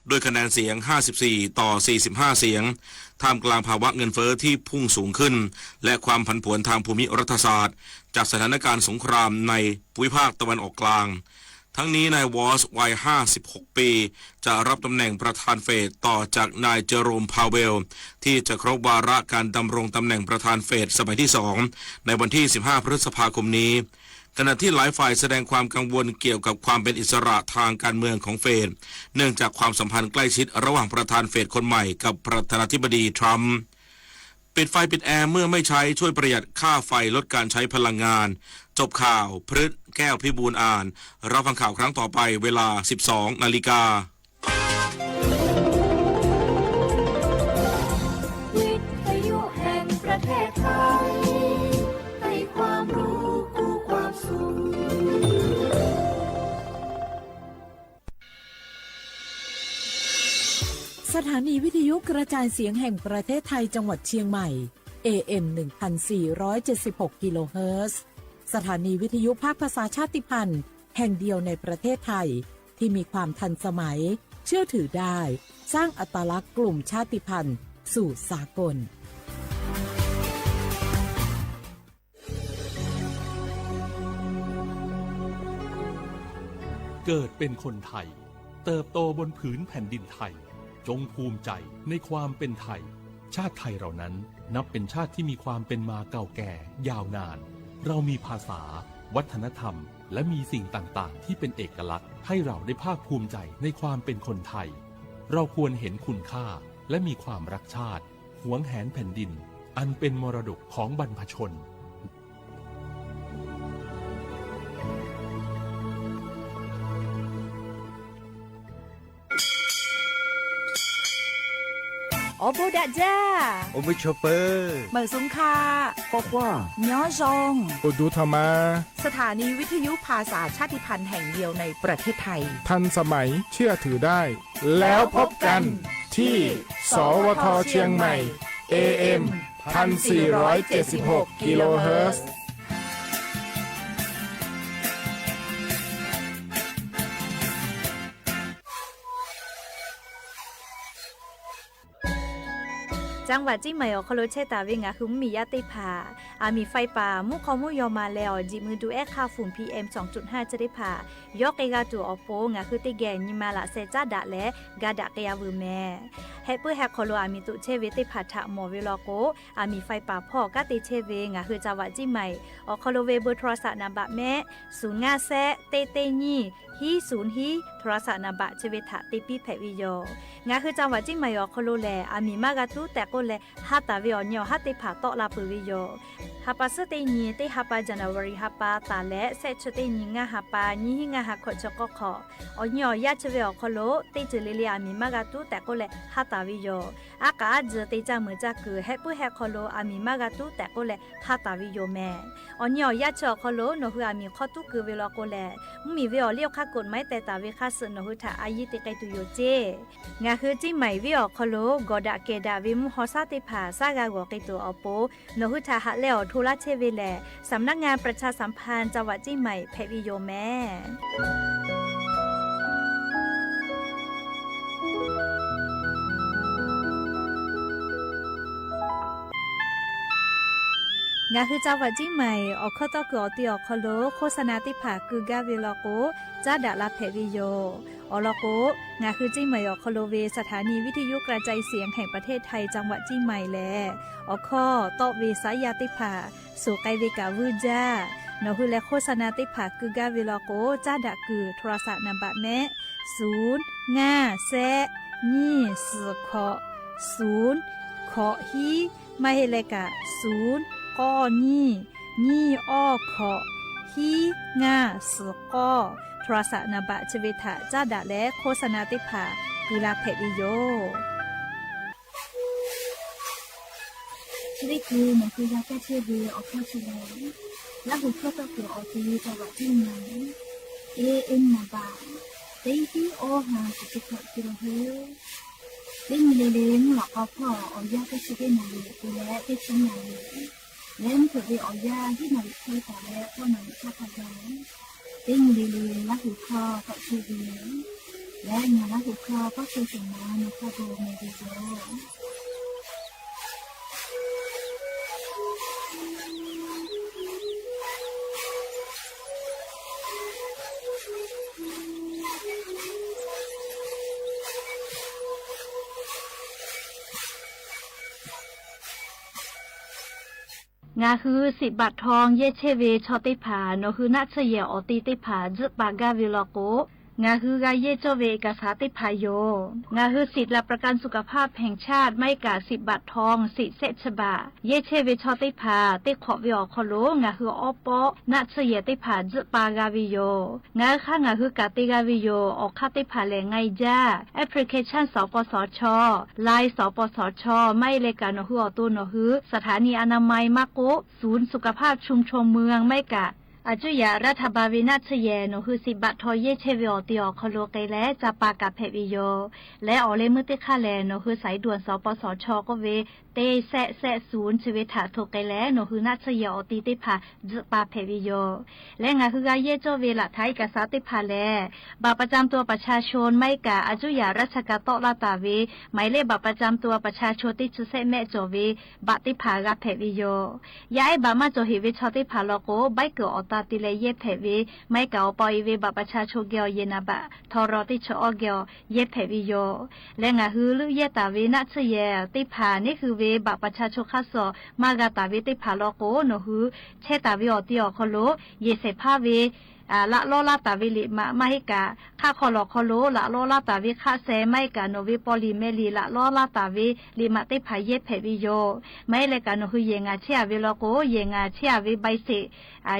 ด้วยคะแนนเสียง ห้าสิบสี่ ต่อ สี่สิบห้า เสียง ท่ามกลางภาวะเงินเฟ้อที่พุ่งสูงขึ้น และความผันผวนทางภูมิรัฐศาสตร์ จากสถานการณ์สงครามในภูมิภาคตะวันออกกลาง ทั้งนี้นายวอสวัย ห้าสิบหก ปี จะรับตำแหน่งประธานเฟดต่อจากนายเจอโรม พาเวล ที่จะครบวาระการดำรงตำแหน่งประธานเฟดสมัยที่สอง ในวันที่ สิบห้า พฤษภาคมนี้ ขณะที่หลายฝ่ายแสดงความกังวลเกี่ยวกับความเป็นอิสระทางการเมืองของเฟด เนื่องจากความสัมพันธ์ใกล้ชิดระหว่างประธานเฟดคนใหม่กับประธานาธิบดีทรัมป์ ปิดไฟปิดแอร์เมื่อไม่ใช้ ช่วยประหยัดค่าไฟ ลดการใช้พลังงาน จบข่าว พฤกษ์ แก้วพิบูลย์อ่าน รับฟังข่าวครั้งต่อไปเวลา สิบสอง นาฬิกา วิทยุแห่งประเทศไทย ให้ความรู้คู่ความสุข สถานีวิทยุกระจายเสียงแห่งประเทศไทยจังหวัดเชียงใหม่ เอ เอ็ม หนึ่งพันสี่ร้อยเจ็ดสิบหก กิโลเฮิรตซ์ สถานีวิทยุภาคภาษาชาติพันธุ์แห่งเดียวในประเทศไทย ที่มีความทันสมัย เชื่อถือได้ สร้างอัตลักษณ์กลุ่มชาติพันธุ์สู่สากล เกิดเป็นคนไทย เติบโตบนผืนแผ่นดินไทย จงภูมิใจในความเป็นไทย ชาติไทยเรานั้นนับเป็นชาติที่มีความเป็นมาเก่าแก่ยาวนาน เรามีภาษา วัฒนธรรม และมีสิ่งต่างๆ ที่เป็นเอกลักษณ์ให้เราได้ภาคภูมิใจในความเป็นคนไทย เราควรเห็นคุณค่าและมีความรักชาติ หวงแหนแผ่นดิน อันเป็นมรดกของบรรพชน Awˬ bon daꞈ jaˇ. Awˬ meuˇ chaw peuˬ. Meunˍ suhˍ hkaꞈ. K'awꞈ k'oˆ. Nyi awˉ zaw. Awˬ duˬ htaꞈ ma. สถานีวิทยุภาษาชาติพันธุ์แห่งเดียวในประเทศไทย ทันสมัย เชื่อถือได้ แล้วพบกันที่ สวท เชียงใหม่ เอ เอ็ม พันสี่ร้อยเจ็ดสิบหก กิโลเฮิรตซ์ จังหวัดเชียงใหม่ awˬ hk'aw lo chehˇ taˍ ve ngaˬ hui mvuhˇmiˬ yaˇ teˇ hpaˍ, aˬ miˍ ไฟป่า mvuhˇ hk'aw mvuhˇ yaw ma leh awˬ jeˬ mui du ehˉ hk'aˇ ฝุ่น พีเอ็ม สองจุดห้า chi teˇ hpaˍ yawˇ k'ai g'a tuˬ awˬ pon ngaˬ hui teˇ geh nyi ma laꞈ sheh caˉ daꞈ leh ga daꞈ k'ai-a veuˬ mehˍ. Heh puiˉ heh hk'aw lo aˬ miˍ toꞈ chehˇ ve teˇ hpaˍ htaꞈ mawˬ ve law k'o, aˬ miˍ ไฟป่า hpawˇ kanˉ te chehˇ ve ngaˬ hui จังหวัดเชียงใหม่ awˬ hk'aw lo ve เบอร์โทรศัพท์ naˍ baꞈ mehˆ suhˍ ngaˇ shehˆ teˇ teˇ nyiˇ hiˉ suhˍ hiˉ โทรศัพท์ naˍ baꞈ chi ve htaꞈ te piˇ hpehꞈ ve yoˬ. Ngaˬ hui จังหวัดเชียงใหม่ awˬ hk'aw lo lehˬ, aˬ miˍ maˇ g'a tuˉ tehꞈ k'oˆ leh, ha taˍ ve awˬ nyi awˬ haˉ teˇ hpaˍ tawˆ la peuˬ ve yoˬ. Ha pa suhˉ teˇ nyi teˇ ha pa January ha pa taˍ leh shehˆ chi teˇ nyi ngaˇ ha pa nyiˇ hiˉ ngaˇ ha hkawꞈ chi k'awˇ hk'awꞈ, awˬ nyi awˬ yaˇ chi ve awˬ hk'aw lo teˇ ceuˬ le le aˬ miˍ maˇ g'a tuˉ tehꞈ k'oˆ leh ha taˍ ve yoˬ. Aˉ k'aꞈ aˉ tzuhˬ te caˇ meuˍ caˇ kuiˬ heh puiˉ heh hk'aw lo aˬ miˍ maˇ g'a tuˉ tehꞈ k'oˆ leh ha taˍ ve yoˬ mehˍ. Awˬ nyi awˬ yaˇ chi awˬ hk'aw lo nawˬ hui aˬ miˍ hk'aw tuˉ keu ve law k'o lehˬ, mvuhˇmiˬ ve awˬ liˇ awˬ hk'aˇ กฎหมาย teh taˍ ve hk'aˇ suh nawˬ hui htaꞈ a yiˇ te k'ai tuˬ yoˬ ceˇ. Ngaˬ hui เชียงใหม่ venˇ awˬ hk'aw lo gawˬ daꞈ kehˬ daꞈ ve mvuhˇ haw shaˉ teˇ hpaˍ shaˉ g'a g'awˬ k'ai tuˬ awˬ pon, nawˬ hui htaꞈ haꞈ leh awˬ hto laˇ chehˇ ve lehˬ, สำนักงานประชาสัมพันธ์จังหวัดเชียงใหม่ hpehꞈ ve yoˬ mehˍ. Ngaˬ hui จังหวัดเชียงใหม่ awˬ hkawˇ tawˇ kuiˬ awˬ te awˬ hk'aw lo โฆษณา teˇ hpaˍ keu gaˇ ve law k'o, caˉ daꞈ la hpehꞈ ve yoˬ. Awˬ lawn k'o, ngaˬ hui เชียงใหม่ awˬ hk'aw lo ve สถานีวิทยุกระจายเสียงแห่งประเทศไทย จังหวัดเชียงใหม่ lehˬ, awˬ hkawˇ tawˆ ve saˉ yaˇ teˇ hpaˍ suhˍ k'ai ve kaꞈ vuiˇ jaˇ. Nawˬ hui leh โฆษณา teˇ hpaˍ keu gaˇ ve law k'o, caˉ daꞈ kuiˬ โทรศัพท์ naˍ baꞈ mehˆ suhˍ ngaˇ shehˆ nyiˇ suhˍ hkawꞈ suhˍ hkawꞈ hiˉ, maˇ heˆ leh kaꞈ suhˍ k'awˇ nyiˇ nyiˇ awˇ hkawꞈ hiˉ ngaˇ suhˍ k'awˇ โทรศัพท์ naˍ baꞈ chi ve htaꞈ caˉ daꞈ leh โฆษณา teˇ hpaˍ keu la hpehꞈ ve yoˬ. Chi teˇ hkui nawˬ hui g'a kaˇ chehˇ ve awˬ hkawˇ chi lehˬ, Laˇ huˍ hkawˇ tawˇ kuiˬ awˬ te จังหวัดเชียงใหม่ เอ เอ็ม naˍ baꞈ teˇ hiˉ awˇ ha suhˍ chi hkawꞈ keu la heuˆ. Teˇ nyi le le mvuhˇ lawꞈ k'aw hpawˇ awˬ yanˇ teˇ chi teˇ naˍ riˍ keu leh teˇ chi naˍ riˍ, leh mvuhˇ hpeuꞈ ve awˬ yanˇ hiˉ naˍ riˍ hkawˇ taˍ leh k'awˇ naˍ riˍ hkawˇ hk'a ga. Teˇ nyi le le Laˇ huˍ hkawˇ tawˆ chehˇ ve yoˬ. Leh ngaˬ laˇ hui hk'a paˉ hk'e tuˬ ma nawˬ hk'a gaˬ mehˍ ve yoˬ. Ngaˬ hui siꞈ baꞈ htaw yehˇ chehˇ ve chaw teˇ hpaˍ nawˬ hui naˆ tsuhˇ yehˬ awˬ te teˇ hpaˍ tzuhˆ pa gaˇ ve law k'o, ngaˬ hui g'a yehˇ cawˇ ve เอกสาร teˇ hpaˍ yoˬ. Ngaˬ hui สิทธิ์หลักประกันสุขภาพแห่งชาติ maˇ heˆ kaꞈ siꞈ baꞈ htaw siꞈ shehˆ chi baꞈ yehˇ chehˇ ve chaw teˇ hpaˍ teˇ hk'awꞈ ve awˬ hk'aw lo ngaˬ hui awˉ pawˆ naˆ tsuhˇ yehˬ teˇ hpaˍ tzuhˆ pa g'a ve yoˬ. Ngaˬ hui hk'aˇ ngaˬ hui kaꞈ te g'a ve yoˬ. Awˬ hk'aˇ teˇ hpaˍ lehˬ, ไงจ้า application สปสช Line สปสช maˇ heˆ leh kaꞈ nawˬ hui awˬ to nawˬ hui สถานีอนามัย maˇ k'oˆ ศูนย์สุขภาพชุมชนเมือง maˇ heˆ kaꞈ อายุทยารัฐบาล ve naˆ tsuhˇ yehˬ nawˬ hui siꞈ baꞈ htaw yehˇ chehˇ ve awˬ te awˬ hk'aw lo k'ai leh ca pa kaꞈ hpehꞈ ve yoˬ. Leh awˬ leh meuˇ teˇ hk'aˇ lehˬ, nawˬ hui สายด่วน สปสช k'oˆ ve เจ็ด แซะ แซะ ศูนย์ chi ve htaꞈ hto k'ai leh nawˬ hui naˆ tsuhˇ yehˬ awˬ te teˇ hpaˍ tzuhˆ pa hpehꞈ ve yoˬ. Leh ngaˬ hui g'a yehˇ cawˇ ve หลักฐานเอกสาร teˇ hpaˍ lehˬ, บัตรประจำตัวประชาชน maˇ heˆ kaꞈ อายุทยาราชการ tawˆ laˇ taˍ ve หมายเลขบัตรประจำตัวประชาชน teˇ chi shehˆ mehˆ cawˬ ve บัตร teˇ hpaˍ g'a hpehꞈ ve yoˬ. Yaˇ ehˉ บัตร maˇ cawˬ heꞈ ve chaw teˇ hpaˍ law k'o, ใบเกิด awˬ ta te leh yehˇ hpehꞈ ve, maˇ heˆ kaꞈ awˬ pa awˬ e ve บัตรประชาชน geh awˬ yehˬ นามบัตร htaw raw teˇ chi awˇ geh awˬ yehˇ hpehꞈ ve yoˬ. Leh ngaˬ hui leuˆ yehˇ taˍ ve naˆ tsuhˇ yehˬ teˇ hpaˍ neˉ hui ve บัตรประชาชน hk'aˇ suh maˇ g'a taˍ ve teˇ hpaˍ law k'o, nawˬ hui chehˇ taˍ ve awˬ te awˬ hk'aw lo yehˬ shehˍ hpaˇ ve laꞈ lawˇ laˇ taˍ ve liꞈ maꞈ, maˇ heˆ kaꞈ hk'aˆ hk'aw lawˬ hk'aw lo laꞈ lawˇ laˇ taˍ ve hk'aˆ sheh, maˇ heˆ kaꞈ nawˬ ve paw liꞈ meh liꞈ laꞈ lawˇ laˇ taˍ ve liꞈ maꞈ teˇ hpaˍ yehˇ hpehꞈ ve yoˬ. Maˇ heˆ leh kaꞈ nawˬ hui yehˬ ngaˬ chehˇ a ve law k'o, yehˬ ngaˬ chehˇ a ve ใบเสร็จ,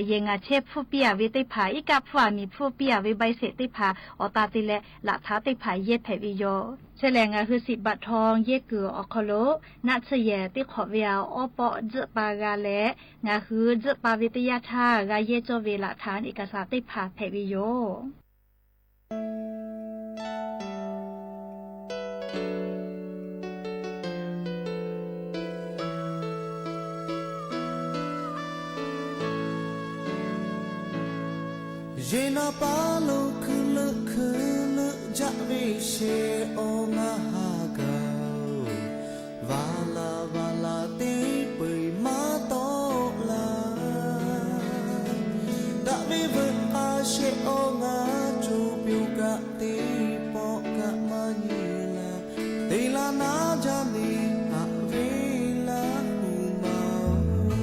yehˬ ngaˬ chehˇ hpfuhˇ piˇ a ve teˇ hpaˍ, iˉ kaˆ hpfuhˇ a miˬ hpfuhˇ piˇ a ve ใบเสร็จ teˇ hpaˍ awˬ ta te leh laꞈ htaꞈ teˇ hpaˍ yehˇ hpehꞈ ve yoˬ. Chi lehˬ, ngaˬ hui siꞈ baꞈ htaw yehˇ kuiˬ awˬ hk'aw lo naˆ tsuhˇ yehˬ teˇ hk'awꞈ ve awˉ pawˆ tzuhˆ pa g'a leh, ngaˬ hui tzuhˆ pa ve teˇ yanˇ htaˇ g'a yehˇ cawˇ ve หลักฐานเอกสาร teˇ hpaˍ hpehꞈ ve yoˬ. Yeˬ naˍ paˍ lo hkui leuˆ hkui leuˆ jaˆ ve shehˍ awˬ ngaˬ ha gaˬ-oˬ, vaˬ laˬ vaˬ laˬ teˇ peu-eˬ maˇ tawˆ laˇ. Daꞈ ve veuꞈ k'a shehˍ awˬ ngaˬ co pyonˍ kaꞈ teˇ pawˆ kaꞈ maˇ nyi laˇ. Te laˇ naˉ jaˇ le haꞈ ve laˇ hu ma-oˬ,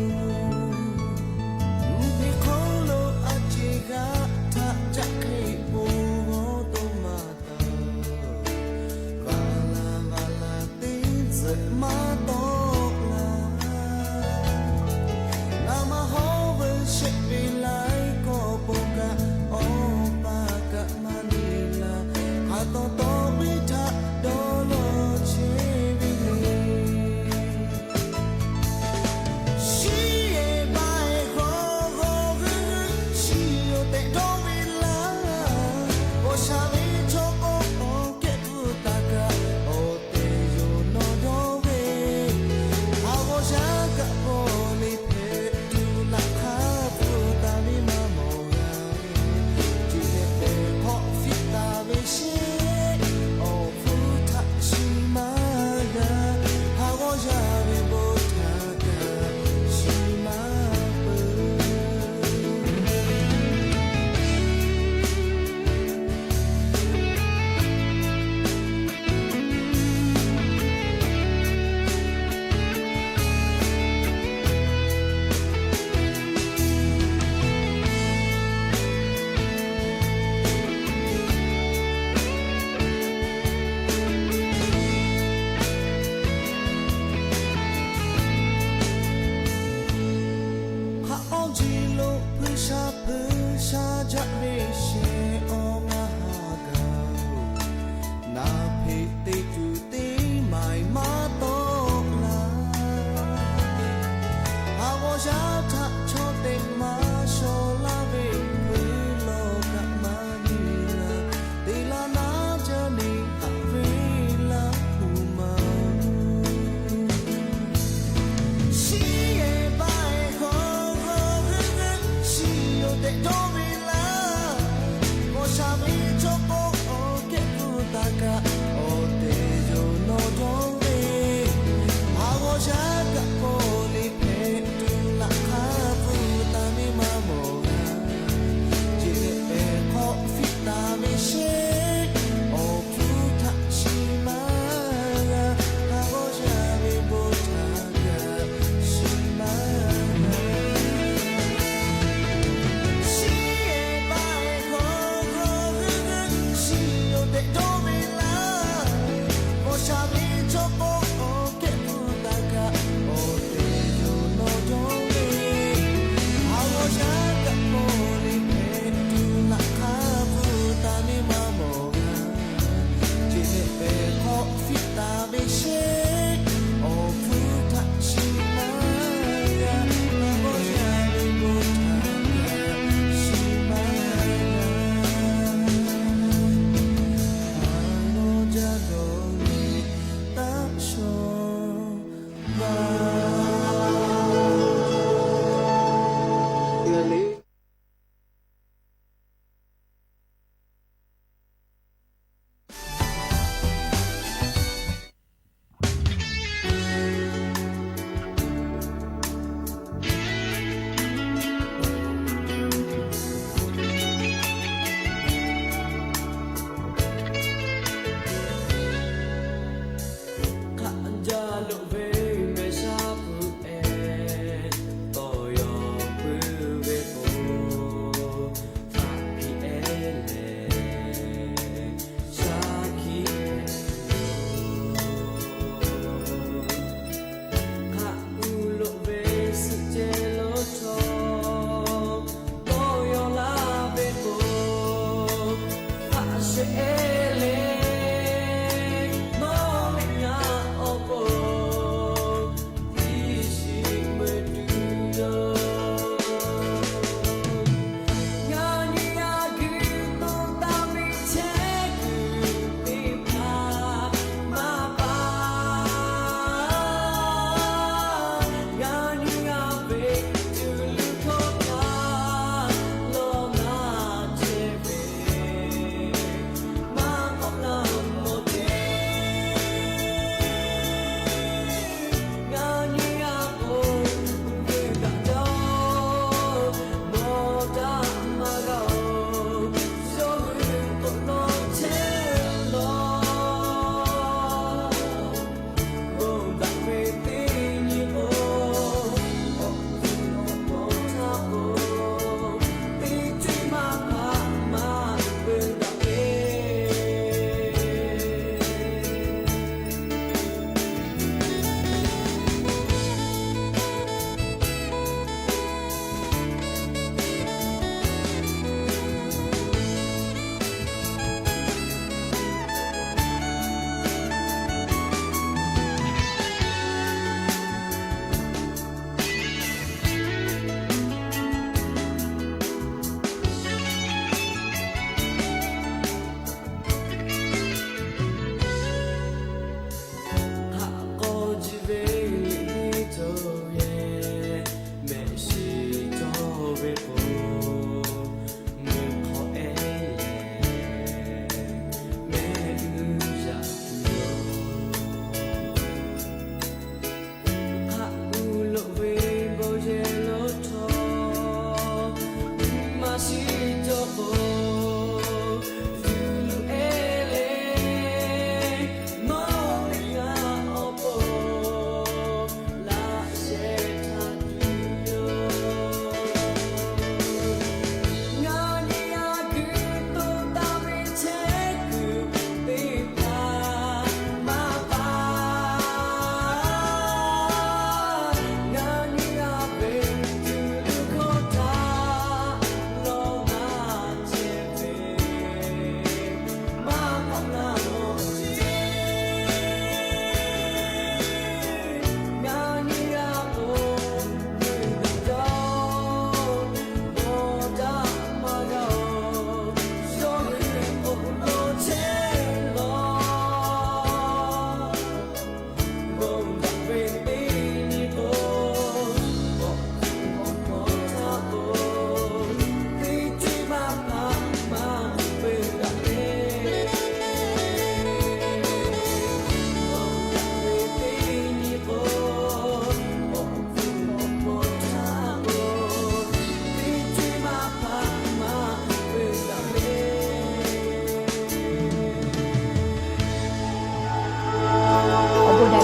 mvuhˇ hk'oˆ lo a ceˬ g'aˇ htaꞈ jaˆ hk'e bon g'awˇ to maˍ taˍ-oˬ, vaˬ laˬ vaˬ laˬ teˇ tcuhꞈ maˇ tawˆ laˇ. Ngaˬ maˇ hawˉ veu shehˆ ve laiˉ kawˆ bon kaꞈ, awˬ pa kaꞈ maˇ nyi laˇ. Hk'a taw taw ve htaꞈ dawˇ law chehˇ ve le.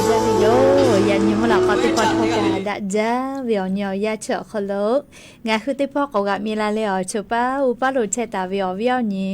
Jaˇ ve yoˬ. Yaꞈ nyi mvuhˇ lawꞈ k'aw teˇ pawˆ htawˇ kaꞈ daꞈ jaˇ ve awˬ nyi awˬ yanˇ chi awˬ hk'aw lo, ngaˬ hui teˇ pawˆ k'awꞈ g'aꞈ mi la leh awˬ cheuˬ paˉ uˉ paˉ lo chehˇ taˍ ve awˬ viˉ awˬ nyi,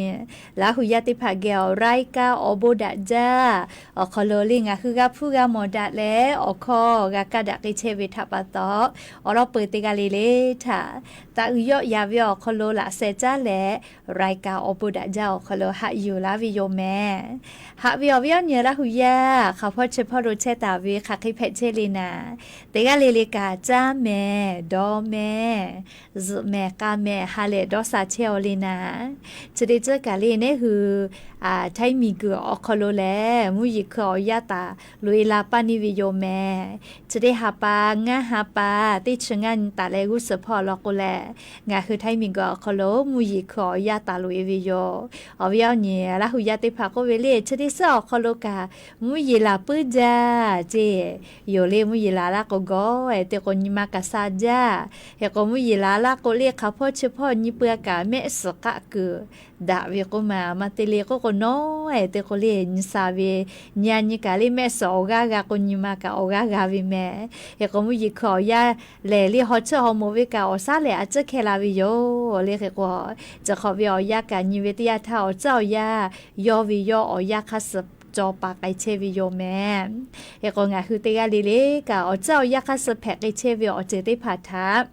Laˇ hu yaˇ teˇ hpaˍ geh awˬ รายการ awˬ bon daꞈ jaˇ awˬ hk'aw lo le ngaˬ hui g'a hpuˇ g'a mawˬ daꞈ leh awˬ hkawˇ g'a kaˇ daꞈ k'ai chehˇ ve htaꞈ pa taw, awˬ lawn peuˬ teˇ g'aˇ le le htaꞈ taꞈ uiˍ yawˆ yan ve awˬ hk'aw lo laꞈ sheh caˉ leh, รายการ awˬ bon daꞈ jaˇ awˬ hk'aw lo haꞈ yuˬ laˇ ve yoˬ mehˍ. Haꞈ ve awˬ viˉ awˬ nyi Laˇ hu yaˇ hk'aˬ hpawˇ chi hpawˇ lo chehˇ taˍ ve hk'aˬ hk'e hpehꞈ chehˇ le naˍ, teˇ g'aˇ le le kaꞈ caˇ mehˍ, dawˇ mehˍ, zuhꞈ mehˍ, k'a mehˍ, ha lehˬ dawˇ sha chehˇ aw le naˍ. Chi teˇ ceuˬ kaꞈ le neˉ hui Htaiˇ miˬguiˬ awˬ hk'aw lo lehˬ mvuhˇ yeˬ hkui awˬ yanˇ taˍ loꞈ e la paˇ neˇ ve yoˬ mehˍ. Chi teˇ ha pa, ngaˇ ha pa, teˇ chi ngaˇ nyi taˍ leh g'uˇ suhˍ hpawˇ law k'o lehˬ, ngaˬ hui Htaiˇ miˬguiˬ awˬ hk'aw lo mvuhˇ yeˬ hkui awˬ yanˇ taˍ loꞈ e ve yoˬ. Awˬ viˉ awˬ nyi Laˇ hu yaˇ teˇ hpaˍ k'oˆ ve le, chi teˇ suhˉ awˬ hk'aw lo kaꞈ mvuhˇ yeˬ laˬ puiˉ jaˇ ceˇ. Yoˬ le, mvuhˇ yeˬ laˬ laˇ k'o gawˇ e te k'o nyi ma kaꞈ sha jaˇ. Hk'e k'o mvuhˇ yeˬ laˬ laˇ k'o le hk'aˬ hpawˇ chi hpawˇ nyi peuˬ kaꞈ mehˆ suhˍ k'aˆ kuiˬ daꞈ ve k'oˆ ma, maˇ te le k'oˆ k'o nawˉ e te k'o le nyi sha ve, nyi a nyi kaꞈ le mehˆ suhˍ awˬ g'aˇ g'a k'o nyi ma kaꞈ awˬ g'aˇ g'a ve mehˍ. Hk'e k'o mvuhˇ yeˬ hkui awˬ yanˇ lehˬ le haw chiˇ haw moˍ ve kaꞈ awˬ shaˉ lehˬ a ciˉ hkeh la ve yoˬ le. Hk'e k'o, chi hk'awꞈ ve awˬ yanˇ kaꞈ nyi ve teˇ yanˇ htaˇ awˬ tcuhˉ awˬ yanˇ yawˇ ve yawˇ awˬ yanˇ hk'aˇ suh caw paˍ k'ai chehˇ ve yoˬ mehˍ. Hk'e k'o ngaˬ hui teˇ g'aˇ le le kaꞈ awˬ tcuhˉ awˬ yanˇ hk'aˇ suh hpehꞈ k'ai chehˇ ve awˬ ceuˬ teˇ hpaˍ htaꞈ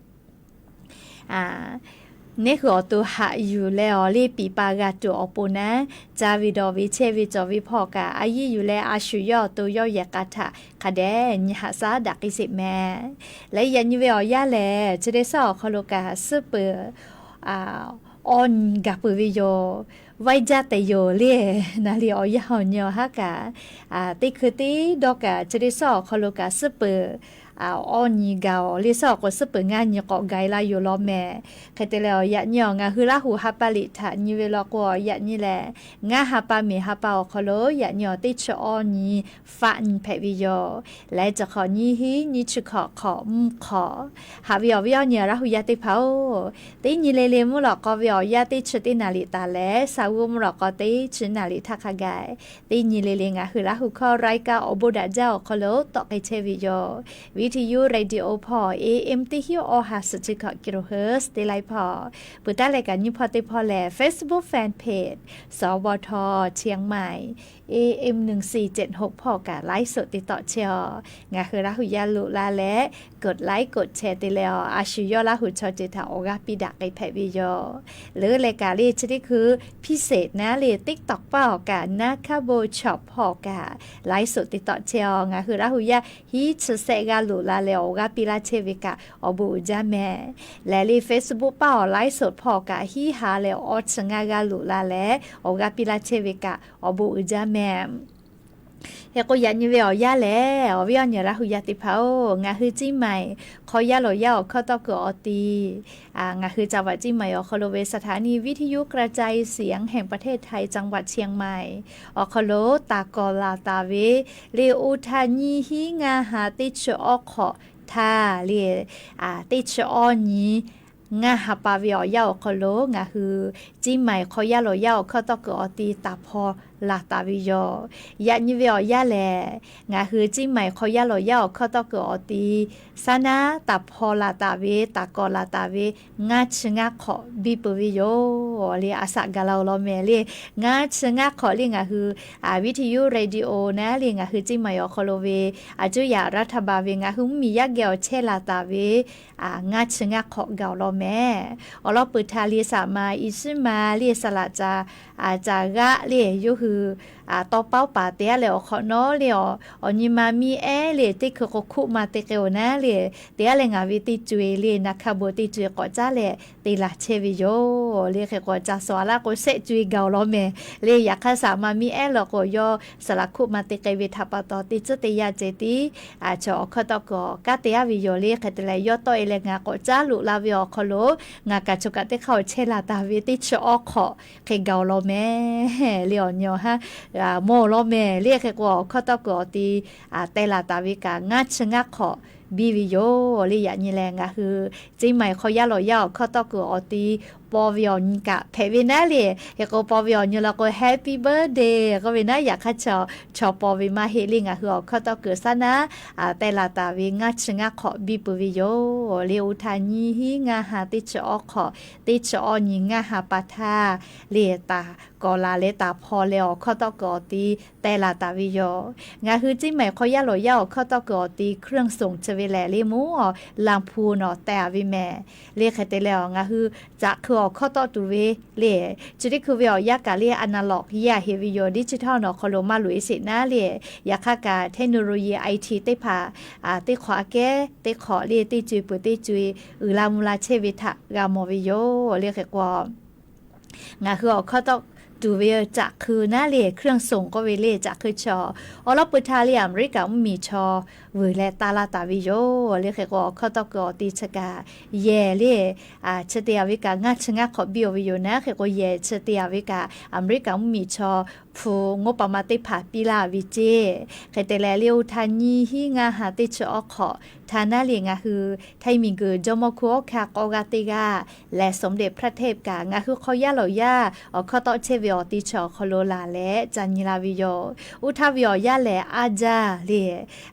neˉ hui awˬ to haꞈ yuˬ leh awˬ liˇ piˍ pa g'a tuˬ awˬ pon naˉ, ca ve dawˬ ve chehˇ ve cawˬ ve hpawˇ kaꞈ a yiˇ yuˬ leh a shu yawˇ awˬ to yawˇ yehˬ k'a htaꞈ hk'a dehꞈ nyi haꞈ shaˉ daꞈ k'ai sheˍ mehˍ. Leh yaꞈ nyi ve awˬ yanˇ lehˬ chi teˇ suhˉ awˬ hk'aw lo kaꞈ suhˉ peuˬ awˇ nyi gaˬ peuˬ ve yoˬ. Vaiˇ jaˇ tehꞈ yoˬ le. Naˍ liꞈ awˬ yanˇ awˬ nyi awˬ haˉ kaꞈ teˇ hkui teˇ dawˇ kaꞈ chi teˇ suhˉ awˬ hk'aw lo kaꞈ suhˉ peuˬ awˇ nyi gaˬ awˬ le suhˉ awˬ k'o suhˉ peuˬ ngaˇ nyi k'awꞈ gaˬ e la yoˬ law mehˍ. Hk'e te leh awˬ yaꞈ nyi awˬ ngaˬ hui Laˇ hu ha pa liꞈ htaꞈ nyi ve law k'o awˬ yaꞈ nyi lehˬ, ngaˇ ha pa miˬ ha pa awˬ hk'aw lo yaꞈ nyi awˬ teˇ chi awˇ nyi faˆ nyi hpehꞈ ve yoˬ. Leh chi hk'awꞈ nyiˇ hinˉ nyiˇ chi hkawꞈ hk'awꞈ mvuhˇ hk'awꞈ. Haꞈ ve awˬ viˉ awˬ nyi Laˇ hu yaˇ teˇ hpaˍ-oˬ, teˇ nyi le le mvuhˇ lawꞈ k'aw ve awˬ yanˇ teˇ chi teˇ naˍ liꞈ taˍ leh, sa g'uˇ mvuhˇ lawꞈ k'aw teˇ chi naˍ liꞈ htaˇ hk'a gaˬ teˇ nyi le le ngaˬ hui Laˇ hu hkawˇ รายการ awˬ bon daꞈ jaˇ awˬ hk'aw lo tawˆ k'ai chehˇ ve yoˬ. Viˇ hti yuˇ radio hpawˇ A M teˇ hinˉ awˇ ha suhˍ chi hkawꞈ kilohertz teˇ laiˉ hpawˇ, peuˬ taˉ leh kaꞈ nyiˇ hpawˇ teˇ hpawˇ lehˬ Facebook fan page สวท เชียงใหม่ A M หนึ่งสี่เจ็ดหก hpawˇ kaꞈ ไลฟ์สด te tawˆ chehˇ aw. Ngaˬ hui Laˇ hu yaˇ loꞈ la leh กดไลค์ กดแชร์ te leh aw, a shu yawˇ Laˇ hu chaw ceuˬ htaꞈ awˬ g'aˇ piˇ daꞈ k'ai hpehꞈ ve yoˬ. Leuˉ leh kaꞈ le chi teˇ hkui พิเศษ naˉ le TikTok paˇ awˬ kaꞈ naˉ hkaˇ bon chawꞈ hpawˇ kaꞈ ไลฟ์สด te tawˆ chehˇ aw. Ngaˬ hui Laˇ hu yaˇ hiˉ chi sehˆ g'aˇ loꞈ la leh awˬ g'aˇ piˇ laˇ chehˇ ve kaꞈ awˬ bon uiˍ jaˇ mehˍ. Lehˬ le Facebook paˇ awˬ ไลฟ์สด hpawˇ kaꞈ hiˉ ha leh awˇ chi ngaˇ g'aˇ loꞈ la leh awˬ g'aˇ piˇ laˇ chehˇ ve kaꞈ awˬ bon uiˍ jaˇ mehˍ. Hk'e k'o yaꞈ nyi ve awˬ yanˇ lehˬ, awˬ viˉ awˬ nyi Laˇ hu yaˇ teˇ hpaˍ-oˬ, ngaˬ hui Ciˇ maiˍ hk'aw yaˇ lawˬ yaˇ awˬ hkawˇ tawˇ kuiˬ awˬ ti, ngaˬ hui จังหวัดเชียงใหม่ awˬ hk'aw lo ve สถานีวิทยุกระจายเสียงแห่งประเทศไทย จังหวัดเชียงใหม่ awˬ hk'aw lo taˍ kawˍ laˬ taˍ ve le oˇ htaˇ nyiˇ hinˉ ngaˇ ha teˇ chi awˇ hk'awꞈ htaˇ le teˇ chi awˇ nyi ngaˇ ha pa ve awˬ yanˇ awˬ hk'aw lo ngaˬ hui Ciˇ maiˍ hk'aw yaˇ lawˬ yaˇ awˬ hkawˇ tawˇ kuiˬ awˬ ti taˍ hpaw laˬ taˍ ve yoˬ. Yaꞈ nyi ve awˬ yanˇ lehˬ, ngaˬ hui Ciˇ maiˍ hk'aw yaˇ lawˬ yaˇ awˬ hkawˇ tawˇ kuiˬ awˬ ti saˉ naˉ taˍ hpaw laˬ taˍ ve, taˍ kawˍ laˬ taˍ ve ngaˇ chi ngaˇ hk'awꞈ biˇ peuˬ ve yoˬ le. A shaꞈ gaˬ la-oˬ law mehˍ le. Ngaˇ chi ngaˇ hk'awꞈ le ngaˬ hui วิทยุ radio naˉ le ngaˬ hui Ciˇ maiˍ awˬ hk'aw lo ve a cuˇ yaꞈ รัฐบาล ve ngaˬ hui mvuhˇmiˬ yaˇ geh awˬ chehˇ laˬ taˍ ve ngaˇ chi ngaˇ hk'awꞈ gaˬ-oˬ law mehˍ. Awˬ lawn peuˬ htaꞈ le saˍ ma i shiˉ ma le saˍ laꞈ ca ca g'aˆ le yawˇ hui tawˇ paˉ paˍ te-a leh awˬ hk'awꞈ nawˉ le awˬ nyi ma miˇ ehˉ le teˇ hkui k'o hkuˆ ma te k'ai-oˬ naˉ le, te-a leh ngaˬ ve teˇ co-e le naˍ hkaˇ bon teˇ co-e k'awꞈ caˉ leh te laˬ chehˇ ve yoˬ le. Hk'e k'o ca suh-a laˇ k'o shehˆ co-e gaˬ-oˬ law mehˍ le. Yaꞈ hk'aˇ saˍ ma miˇ ehˉ lawˬ k'o yawˇ saˍ laꞈ hkuˆ ma te k'ai ve htaꞈ pa taw teˇ tcuhˉ teˇ yanˇ ceh tiˉ chaw awˬ hkawˇ tawˇ kuiˬ awˬ kaˉ te-a ve yoˬ le. Hk'e te leh yawˇ tawˆ-e leh ngaˬ k'awꞈ caˉ loꞈ la ve awˬ hk'aw lo ngaˬ kaꞈ chaw kaꞈ teˇ hk'aˇ awˬ chehˇ laˬ taˍ ve teˇ chi awˇ hk'awꞈ hk'e gaˬ-oˬ law mehˍ le. Awˬ nyi awˬ haˉ mawˬ-oˬ law mehˍ le. Hk'e k'o awˬ hkawˇ tawˇ kuiˬ awˬ ti teh laˬ taˍ ve kaꞈ ngaˇ chi ngaˇ hk'awꞈ biˇ ve yoˬ le. Yaꞈ nyi lehˬ, ngaˬ hui Ceˇ maiˍ hk'aw yaˇ lawˬ yaˇ awˬ hkawˇ tawˆ kuiˬ awˬ ti paw ve awˬ nyi kaꞈ hpehꞈ ve naˉ le. Hk'e k'o, paw ve awˬ nyi law k'o, Happy Birthday k'oˆ ve naˉ, yaꞈ hk'aˇ chaw, chaw paw ve maˇ heˆ le. Ngaˬ hui awˬ hkawˇ tawˆ kuiˬ saˉ naˉ, teh laˬ taˍ ve ngaˇ chi ngaˇ hk'awꞈ biˇ peuˬ ve yoˬ le. Oˇ htaˇ nyiˇ hinˉ ngaˇ ha teˇ chi awˇ hk'awꞈ, teˇ chi awˇ nyi ngaˇ ha pa htaˇ le, taˍ kawꞈ laˬ leh taˍ hpaw leh awˬ hkawˇ tawˆ kuiˬ awˬ ti teh laˬ taˍ ve yoˬ. Ngaˬ hui Ceˇ maiˍ hk'aw yaˇ lawˬ yaˇ awˬ hkawˇ tawˆ kuiˬ awˬ ti เครื่องส่ง chi ve lehˬ le, mvuhˇ awˬ Laˇ hpu nawˬ teh a ve mehˍ le. Hk'e te leh, ngaˬ hui caꞈ hk'eu awˬ hkawˇ tawˆ tuˬ ve le, chi teˇ hkui ve awˬ yanˇ kaꞈ le analog yeˇ a heꞈ ve yoˬ. Digital nawˬ hk'aw lo maˇ loꞈ e sheˍ naˉ le, yaꞈ hk'aˇ kaꞈ technology, I T teˇ hpaˍ teˇ hk'awꞈ aꞈ kehˉ teˇ hk'awꞈ le, teˇ co e peuˬ teˇ co e uiˍ la mvuh la chehˇ ve htaꞈ g'a mawˬ ve yoˬ le. Hk'e k'o, ngaˬ hui awˬ hkawˇ tawˆ tuˬ ve caꞈ hk'eu naˉ le, เครื่องส่ง k'oˆ ve le, caꞈ hk'eu chaw awˬ lawˉ peu htaˇ le, Aˍmeˍriˆkaꞈ mvuhˇmiˬ chaw vuiˬ leh taˇ laˇ taˍ ve yoˬ le. Hk'e k'o, awˬ hkawˇ tawˆ kuiˬ awˬ ti chi kaꞈ yehˬ le, chi te a ve kaꞈ ngaˇ chi ngaˇ hk'awꞈ biˇ a ve yoˬ naˉ. Hk'e k'o, yehˬ chi te a ve kaꞈ Aˍmeˍriˆkaꞈ mvuhˇmiˬ chaw hpu ngoˇ pa ma teˇ hpaˍ piˇ laˇ ve ceˇ. Hk'e te leh le, oˇ htaˇ nyiˇ hinˉ ngaˇ ha teˇ chi awˇ hk'awꞈ htaˇ naˉ le, ngaˬ hui htaiˇ miˬguiˬ jawˇmawˇ hkuˇ awˉ hkaˇ k'awˇ g'aˇ teˇ g'aˇ lehˬ, สมเด็จพระเทพ kaꞈ ngaˬ hui hk'aw yaˇ lawˬ yaˇ awˬ hkawˇ tawˆ chehˇ ve awˬ ti chi awˬ hk'aw lo laˬ leh ca nyi la ve yoˬ. Oˇ htaˇ ve awˬ yanˇ lehˬ, aˉ jaˇ le,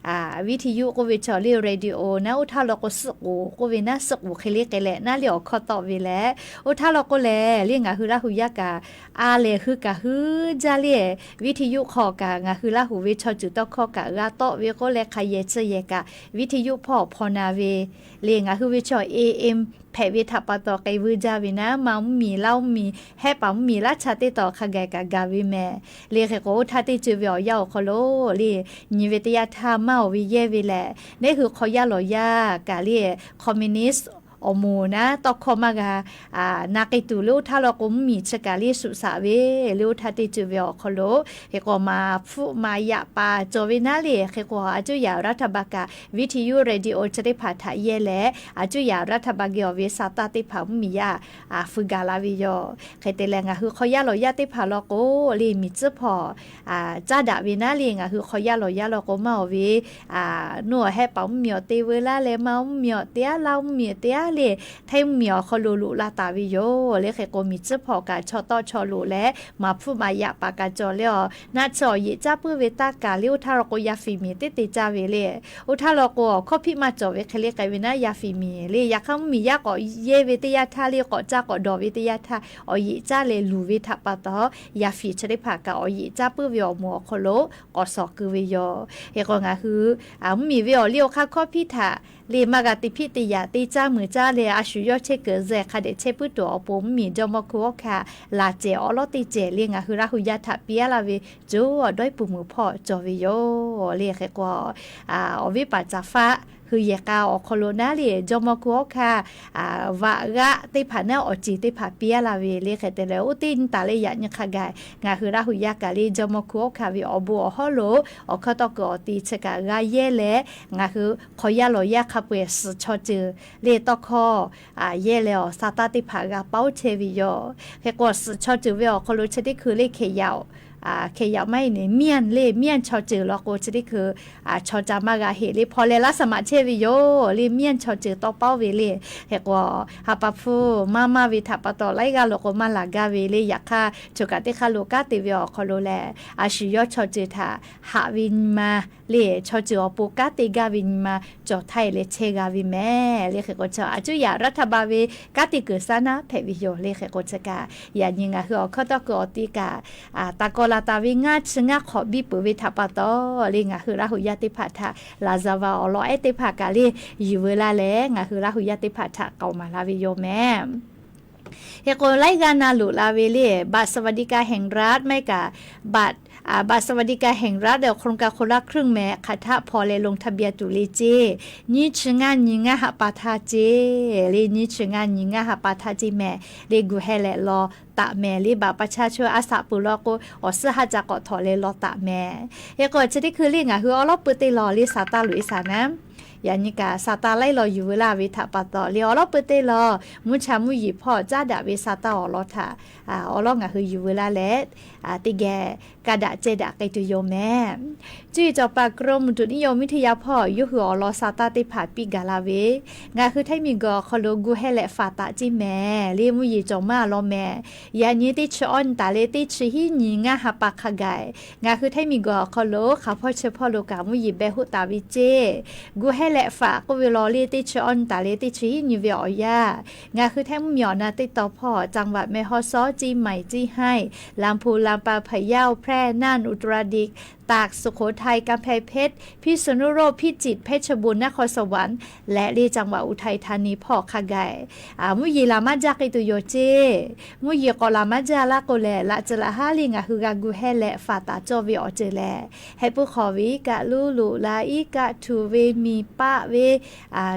วิทยุ k'oˆ ve chaw le, radio naˉ, oˇ htaˇ law k'o suhˆ k'oˍ k'oˆ ve naˉ, suhˆ k'oˍ hk'e le k'ai leh naˉ le awˬ hkawˇ tawˆ ve leh, oˇ htaˇ law k'o lehˬ le, ngaˬ hui Laˇ hu yaˇ kaꞈ a lehˬ hui kaꞈ hui jaˇ le, วิทยุ hk'aw kaꞈ ngaˬ hui Laˇ hu ve chaw ceuˬ tawˇ hkawˇ kaꞈ g'a tawˆ ve k'oˆ leh, hk'a yehˬ chi yehˬ kaꞈ วิทยุ hpawˇ awˬ hpaw na ve le. Ngaˬ hui ve chaw A M hpehꞈ ve htaꞈ pa taw k'ai vuiˇ jaˇ ve naˉ, maˇ mvuhˇmiˬ laˇ mvuhˇmiˬ hehˆ paˍ mvuhˇmiˬ laˇ cha teˇ taw hk'a gaˬ kaꞈ gaˬ ve mehˍ le. Hk'e k'o, oˇ htaˇ teˇ co e ve awˬ yanˇ awˬ hk'aw lo le, nyi ve teˇ yanˇ htaˇ maˇ awˬ ve yehˇ ve lehˬ, neˉ hui hk'aw yaˇ lawˬ yaˇ kaꞈ le, communist awˬ moˍ naˉ tawˇ hkawˇ maˇ g'a na k'ai tuˬ le. Oˇ htaˇ law k'o, mvuhˇmiˬ chi kaꞈ le shuˍ shaꞈ ve le. Oˇ htaˇ teˇ co e ve awˬ hk'aw lo hk'e k'o, maˍ hpfuhˆ maˍ yaꞈ paˍ cawˬ ve naˉ le. Hk'e k'o, aˬ cuˇ yaꞈ รัฐบาล kaꞈ วิทยุ radio chi teˇ hpaˍ htaꞈ yehˇ leh, aˬ cuˇ yaꞈ รัฐบาล geh awˬ ve sa taˇ teˇ hpaˍ mvuhˇmiˬ yaˇ fuiˍ gaˬ la ve yoˬ. Hk'e te leh, ngaˬ hui hk'aw yaˇ lawˬ yaˇ teˇ hpaˍ law k'o le, miˬ tcuhˉ hpawˇ caˉ daꞈ ve naˉ le. Ngaˬ hui hk'aw yaˇ lawˬ yaˇ law k'o, maˇ awˬ ve nuˇ awˬ hehˆ paˍ mvuhˇmiˬ awˬ te veu laˇ leh, maˇ mvuhˇmiˬ awˬ te aˉ, laˇ mvuhˇmiˬ awˬ te aˉ le, htaiˇ mvuhˇmiˬ awˬ hk'aw lo loꞈ la taˍ ve yoˬ le. Hk'e k'o, miˬ tcuhˉ hpawˇ kaꞈ chaw tawˆ chaw loꞈ leh, maˍ hpfuhˆ maˍ yaꞈ paˍ kaꞈ cawˬ leh, awˬ naˆ chi awˬ yeꞈ caˉ puiˉ ve taˇ kaˬ le. Oˇ htaˇ law k'o, yaˇ fiˍ miˬ teˇ te caˇ ve le. Oˇ htaˇ law k'o, awˬ hkawˇ hpiˆ maˇ cawˬ ve hk'e le k'ai ve naˉ, yaˇ fiˍ miˬ le. Yaꞈ hk'aˇ, mvuhˇmiˬ yaˇ k'awꞈ yehˇ ve teˇ yanˇ htaˇ le, k'awꞈ caˇ k'awꞈ dawˬ ve teˇ yanˇ htaˇ, awˬ yeꞈ caˉ leh luˬ ve htaꞈ pa taw, yaˇ fiˍ chi teˇ hpaˍ kaꞈ awˬ yeꞈ caˉ puiˉ ve awˬ moˍ awˬ hk'aw lo k'awꞈ shawˍ keu ve yoˬ. Hk'e k'o, ngaˬ hui mvuhˇmiˬ ve awˬ liˇ awˬ hk'aˇ hkawˇ hpiˇ htaꞈ le maˇ g'a te hpiˆ te yaꞈ te caˇ meuˍ caˇ leh, a shu yawˇ chehˇ kuiˬ zeh hk'a dehꞈ chehˇ puiˉ tuˬ awˬ pon, mvuhˇmiˬ jawˇmawˇ hkuˇ awˉ hkaˇ laˬ cehˬ awˉ lawˉ teˇ cehˬ le, ngaˬ hui Laˇ hu yaˇ htaꞈ piˇ aˉ laˇ ve coˇ awˬ dawˇ iˉ puˍ meuˍ hpawˇ cawˬ ve yoˬ le. Hk'e k'o, awˬ viˉ paˍ caˍ faˆ hui yehˬ k'a awˬ hk'aw lo naˉ le, jawˇmawˇ hkuˇ awˉ hkaˇ vaꞈ g'aˆ teˇ hpaˍ naˉ awˬ ceˬ teˇ hpaˍ piˇ aˉ laˇ ve le. Hk'e te leh, oˇ teˇ nyi taˍ leh yaꞈ nyi hk'a gaˬ ngaˬ hui Laˇ hu yaˇ kaꞈ le, jawˇmawˇ hkuˇ awˉ hkaˇ ve awˬ bon awˬ hawˉ lo awˬ hkawˇ tawˆ kuiˬ awˬ ti chi kaꞈ g'a yehˇ leh, ngaˬ hui hk'aw yaˇ lawˬ yaˇ hk'a peu-eˬ suhˍ chaw ceuˬ le tawˇ hkawˇ yehˇ leh, awˬ sa taˇ teˇ hpaˍ g'a paoˉ chehˇ ve yoˬ. Hk'e k'o, suhˍ chaw ceuˬ ve awˬ hk'aw lo chi teˇ hkui le, hkeh yaꞈ, hkeh yaꞈ maˇ heˆ ne, มณฑล le, มณฑล chaw ceuˬ law k'o, chi teˇ hkui chaw ca maˇ g'a heˆ le, hpaw leh laˇ saˍ maꞈ chehˇ ve yoˬ le, มณฑล chaw ceuˬ tawˇ paoˉ ve le. Hk'e k'o, ha pa hpfuhˇ maˇ maˇ ve htaꞈ pa taw laiˉ g'aˇ lo k'o maˇ laˬ gaˇ ve le. Yaꞈ hk'aˇ, choˬ kaꞈ teˇ hk'aˇ lo kanˉ te ve awˬ hk'aw lo lehˬ, a shu yawˇ chaw ceuˬ htaꞈ haꞈ ve nyi ma le, chaw ceuˬ awˬ pon kanˉ te gaˇ ve nyi ma cawˬ htaˇ e leh chehˇ g'a ve mehˍ le. Hk'e k'o, chaw a cuˇ yaꞈ รัฐบาล ve kanˉ te kuiˬ saˉ naˉ hpehꞈ ve yoˬ le. Hk'e k'o, chi kaꞈ yaꞈ nyi ngaˬ hui awˬ hkawˇ tawˇ kuiˬ awˬ ti kaꞈ taˍ kawꞈ laˬ taˍ ve ngaˇ chi ngaˇ hk'awꞈ biˇ peuˬ ve htaꞈ pa taw le, ngaˬ hui Laˇ hu yaˇ teˇ hpaˍ htaꞈ laˍzaˍvaˍ awˬ lawn ehˉ teˇ hpaˍ kaꞈ le, yuˬ veu laˇ leh ngaˬ hui Laˇ hu yaˇ teˇ hpaˍ htaꞈ k'aoˍ maˍ laˇ ve yoˬ mehˍ. Hk'e k'o, laiˉ g'aˇ na loꞈ la ve le, บัตรสวัสดิการแห่งรัฐ maˇ heˆ kaꞈ บัตร บัตรสวัสดิการแห่งรัฐ โครงการคนละครึ่ง mehˍ, hk'aˬ htaˆ hpaw leh ลงทะเบียน tuˬ le ceˇ. Nyiˇ chi ngaˇ nyi ngaˇ ha pa htaˇ ceˇ le, nyiˇ chi ngaˇ nyi ngaˇ ha pa htaˇ ceˇ mehˍ le, gu heh leh law taˍ mehˍ le. บัตรประชาชน a shaꞈ peuˬ law k'o, awˬ suhˉ haˉ ca k'awꞈ htawnˍ leh law taˍ mehˍ. Hk'e k'o, chi teˇ hkui le ngaˬ hui awˉ lawˉ peu teˇ law le, saˍ taˇ loꞈ e saˍ naˉ Yaꞈ nyi kaꞈ sa taˇ laiˉ law yuˬ veu laˇ ve htaꞈ pa taw, liꞈ awˬ lawˉ peuˇ teˇ law mvuhˇ cha mvuhˇ yeˬ hpawˇ caˉ daꞈ ve sa taˇ awˬ lawn htaꞈ awˬ lawˉ ngaˬ hui yuˬ veu laˇ leh, teˇ geh ka daꞈ ceh daꞈ k'ai tuˬ yoˬ mehˍ. Cuˇ yiˍ cawˬ paˍ กรมอุตุนิยมวิทยา hpawˇ yawˇ hui awˬ lawn sa taˇ teˇ hpaˍ piˇ gaˬ la ve, ngaˬ hui htaiˇ miˬguiˬ awˬ hk'aw lo gu hehˇ leh faˍ taˍ ceˇ mehˍ le, mvuhˇ yeˬ cawˬ maˇ law mehˍ. Yaꞈ nyi teˇ chi awˇ nyi taˍ leh teˇ chi hiˉ nyi ngaˇ ha pa hk'a gaˬ, ngaˬ hui htaiˇ miˬguiˬ awˬ hk'aw lo hk'aˬ hpawˇ chi hpawˇ lo kaꞈ mvuhˇ yeˬ behˇ hoˆ taˍ ve ceˇ. Gu hehˇ leh faˍ k'oˆ ve law le, teˇ chi awˇ nyi taˍ leh teˇ chi hiˉ nyi ve awˬ yanˇ, ngaˬ hui htaiˇ mvuhˇ miˬ awˬ na teˇ taw hpawˇ จังหวัดแม่ฮ่องสอน ceˇ maiˍ ceˇ haiˇ ลำพูน ลำปาง พะเยา แพร่ น่าน อุตรดิตถ์ ตาก สุโขทัย กำแพงเพชร พิษณุโลก พิจิตร เพชรบูรณ์ นครสวรรค์ leh le จังหวัดอุทัยธานี hpawˇ hk'a gaˬ mvuhˇ yeˬ laˬ maˇ jaˇ k'ai tuˬ yoˬ ceˇ. Mvuhˇ yeˬ k'awꞈ laˬ maˇ jaˇ laˇ k'o lehˬ, laꞈ ceuˬ laꞈ haˉ le ngaˬ hui g'a gu hehˇ leh faˍ taˍ cawˇ ve awˬ ceuˬ lehˬ, heh puiˉ hk'aw ve iˉ kaˆ luˉ loꞈ la, iˉ kaˆ htuꞈ ve miˬ paˆ ve,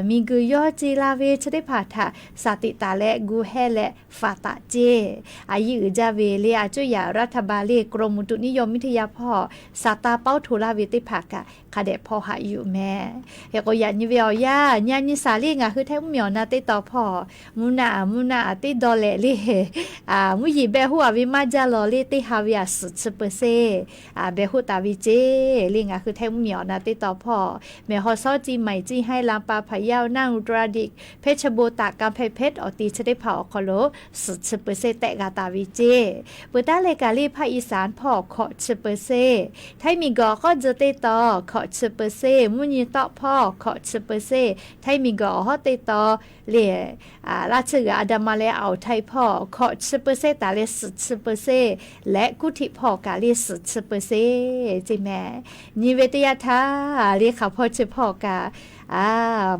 miˬguiˬ yawˇ ce la ve chi teˇ hpaˍ htaꞈ saˍ tiꞈ taˍ leh gu hehˇ leh faˍ taˍ ceˇ. A yiˇ uiˍ jaˇ ve le, a cuˇ yaꞈ รัฐบาล le กรมอุตุนิยมวิทยา hpawˇ sa taˇ pawˇ hto laˇ ve teˇ hpaˍ kaꞈ hk'a dehꞈ hpaw haꞈ yuˬ mehˍ. Hk'e k'o yaꞈ nyi ve awˬ yanˇ, nyi nyi saˍ le ngaˬ hui htaiˇ mvuhˇ miˬ awˬ na teˇ taw hpawˇ mvuhˇ naˆ aˬ mvuhˇ naˆ aˬ teˇ dawˇ leh le, mvuhˇ yeˬ behˇ hoˆ a ve maˇ jaˇ law le, teˇ ha ve aˬ suhˍ chi เปอร์เซ็นต์ behˇ hoˆ taˍ ve ceˇ. Le ngaˬ hui htaiˇ mvuhˇ miˬ awˬ na teˇ taw hpawˇ แม่ฮ่องสอน ceˇ maiˍ ceˇ haiˇ ลำปาง พะเยา น่าน อุตรดิตถ์ เพชรบูรณ์ ตาก กำแพงเพชร awˬ ti chi teˇ hpaˍ awˬ hk'aw lo suhˍ chi เปอร์เซ็นต์ tehꞈ g'a taˍ ve ceˇ. Peuˬ taˉ leh kaꞈ le ภาคอีสาน hpawˇ hkawꞈ chi เปอร์เซ็นต์, htaiˇ miˬguiˬ awˬ hk'awˇ tcuh teˇ taw hkawꞈ chi เปอร์เซ็นต์, mvuhˇ nyi tawˆ hpawˇ hkawꞈ chi เปอร์เซ็นต์, htaiˇ miˬguiˬ awˬ hawˉ teˇ taw le, laˇ tsuhˇ g'uiˬ อันดามัน leh อ่าวไทย hpawˇ hkawꞈ chi เปอร์เซ็นต์ taˍ leh suhˍ chi เปอร์เซ็นต์ leh kuˇ htiꞈ hpawˇ kaꞈ le suhˍ chi เปอร์เซ็นต์ ceˇ mehˍ. Nyi ve teˇ yanˇ htaˇ le hk'aˬ hpawˇ chi hpawˇ kaꞈ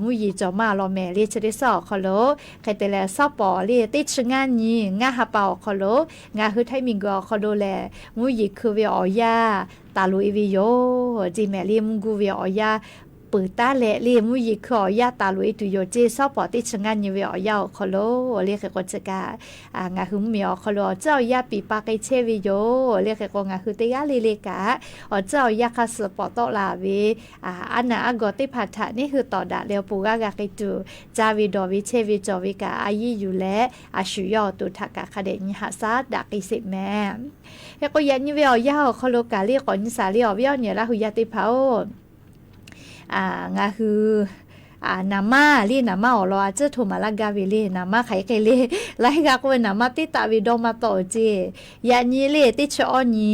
mvuhˇ yeˬ cawˬ maˇ law mehˍ le, chi teˇ suhˉ awˬ hk'aw lo. Hk'e te leh suhˉ pawˍ le teˇ chi ngaˇ nyi ngaˇ ha pa awˬ hk'aw lo ngaˬ hui htaiˇ miˬguiˬ awˬ hk'aw lo lehˬ, mvuhˇ yeˬ hkui ve awˬ yanˇ taˍ loꞈ e ve yoˬ ceˇ mehˍ. Le mvuhˇ guˇ ve awˬ yanˇ peuˬ taˉ leh le mvuhˇ yeˬ hkui awˬ yanˇ taˍ loꞈ e tuˬ yoˬ ceˇ. Suhˉ pawˍ teˇ chi ngaˇ nyi ve awˬ yanˇ awˬ hk'aw lo le hk'e k'o chi kaꞈ ngaˬ hui mvuhˇ miˬ awˬ hk'aw lo awˬ tcuhˉ awˬ yanˇ piˍ pa k'ai chehˇ ve yoˬ. Le hk'e k'o ngaˬ hui teˇ g'aˇ le le kaꞈ awˬ tcuhˉ awˬ yanˇ hk'a suhˍ pawˍ tawˆ la ve aˉ naˍ aˉ gawˬ teˇ hpaˍ htaꞈ neˇ hui tawˍ daꞈ leh awˬ pon g'aˇ g'a k'ai tuˬ, caˇ ve dawˬ ve chehˇ ve cawˬ ve kaꞈ a yiˇ yuˬ leh a shuˍ yawˇ awˬ to htaꞈ kaꞈ hk'a dehꞈ nyi haꞈ shaˉ daꞈ k'ai sheˍ mehˍ. Hk'e k'o yaꞈ nyi ve awˬ yanˇ awˬ hk'aw lo kaꞈ le k'awꞈ nyi saˍ le awˬ viˉ awˬ nyi laˇ hui yaˇ teˇ hpaˍ-oˬ, ngaˬ hui naˍ manˇ le naˍ manˇ awˬ lawn a tcuhˉ htoꞈ maˍ laˇ gaˇ ve le, naˍ manˇ hk'aˬ hk'e le laˇ heˆ g'a k'oˆ ve naˍ manˇ teˇ taˆ ve dawˇ maˇ tawˆ-oˬ ceˇ. Yaꞈ nyi le teˇ chi awˇ nyi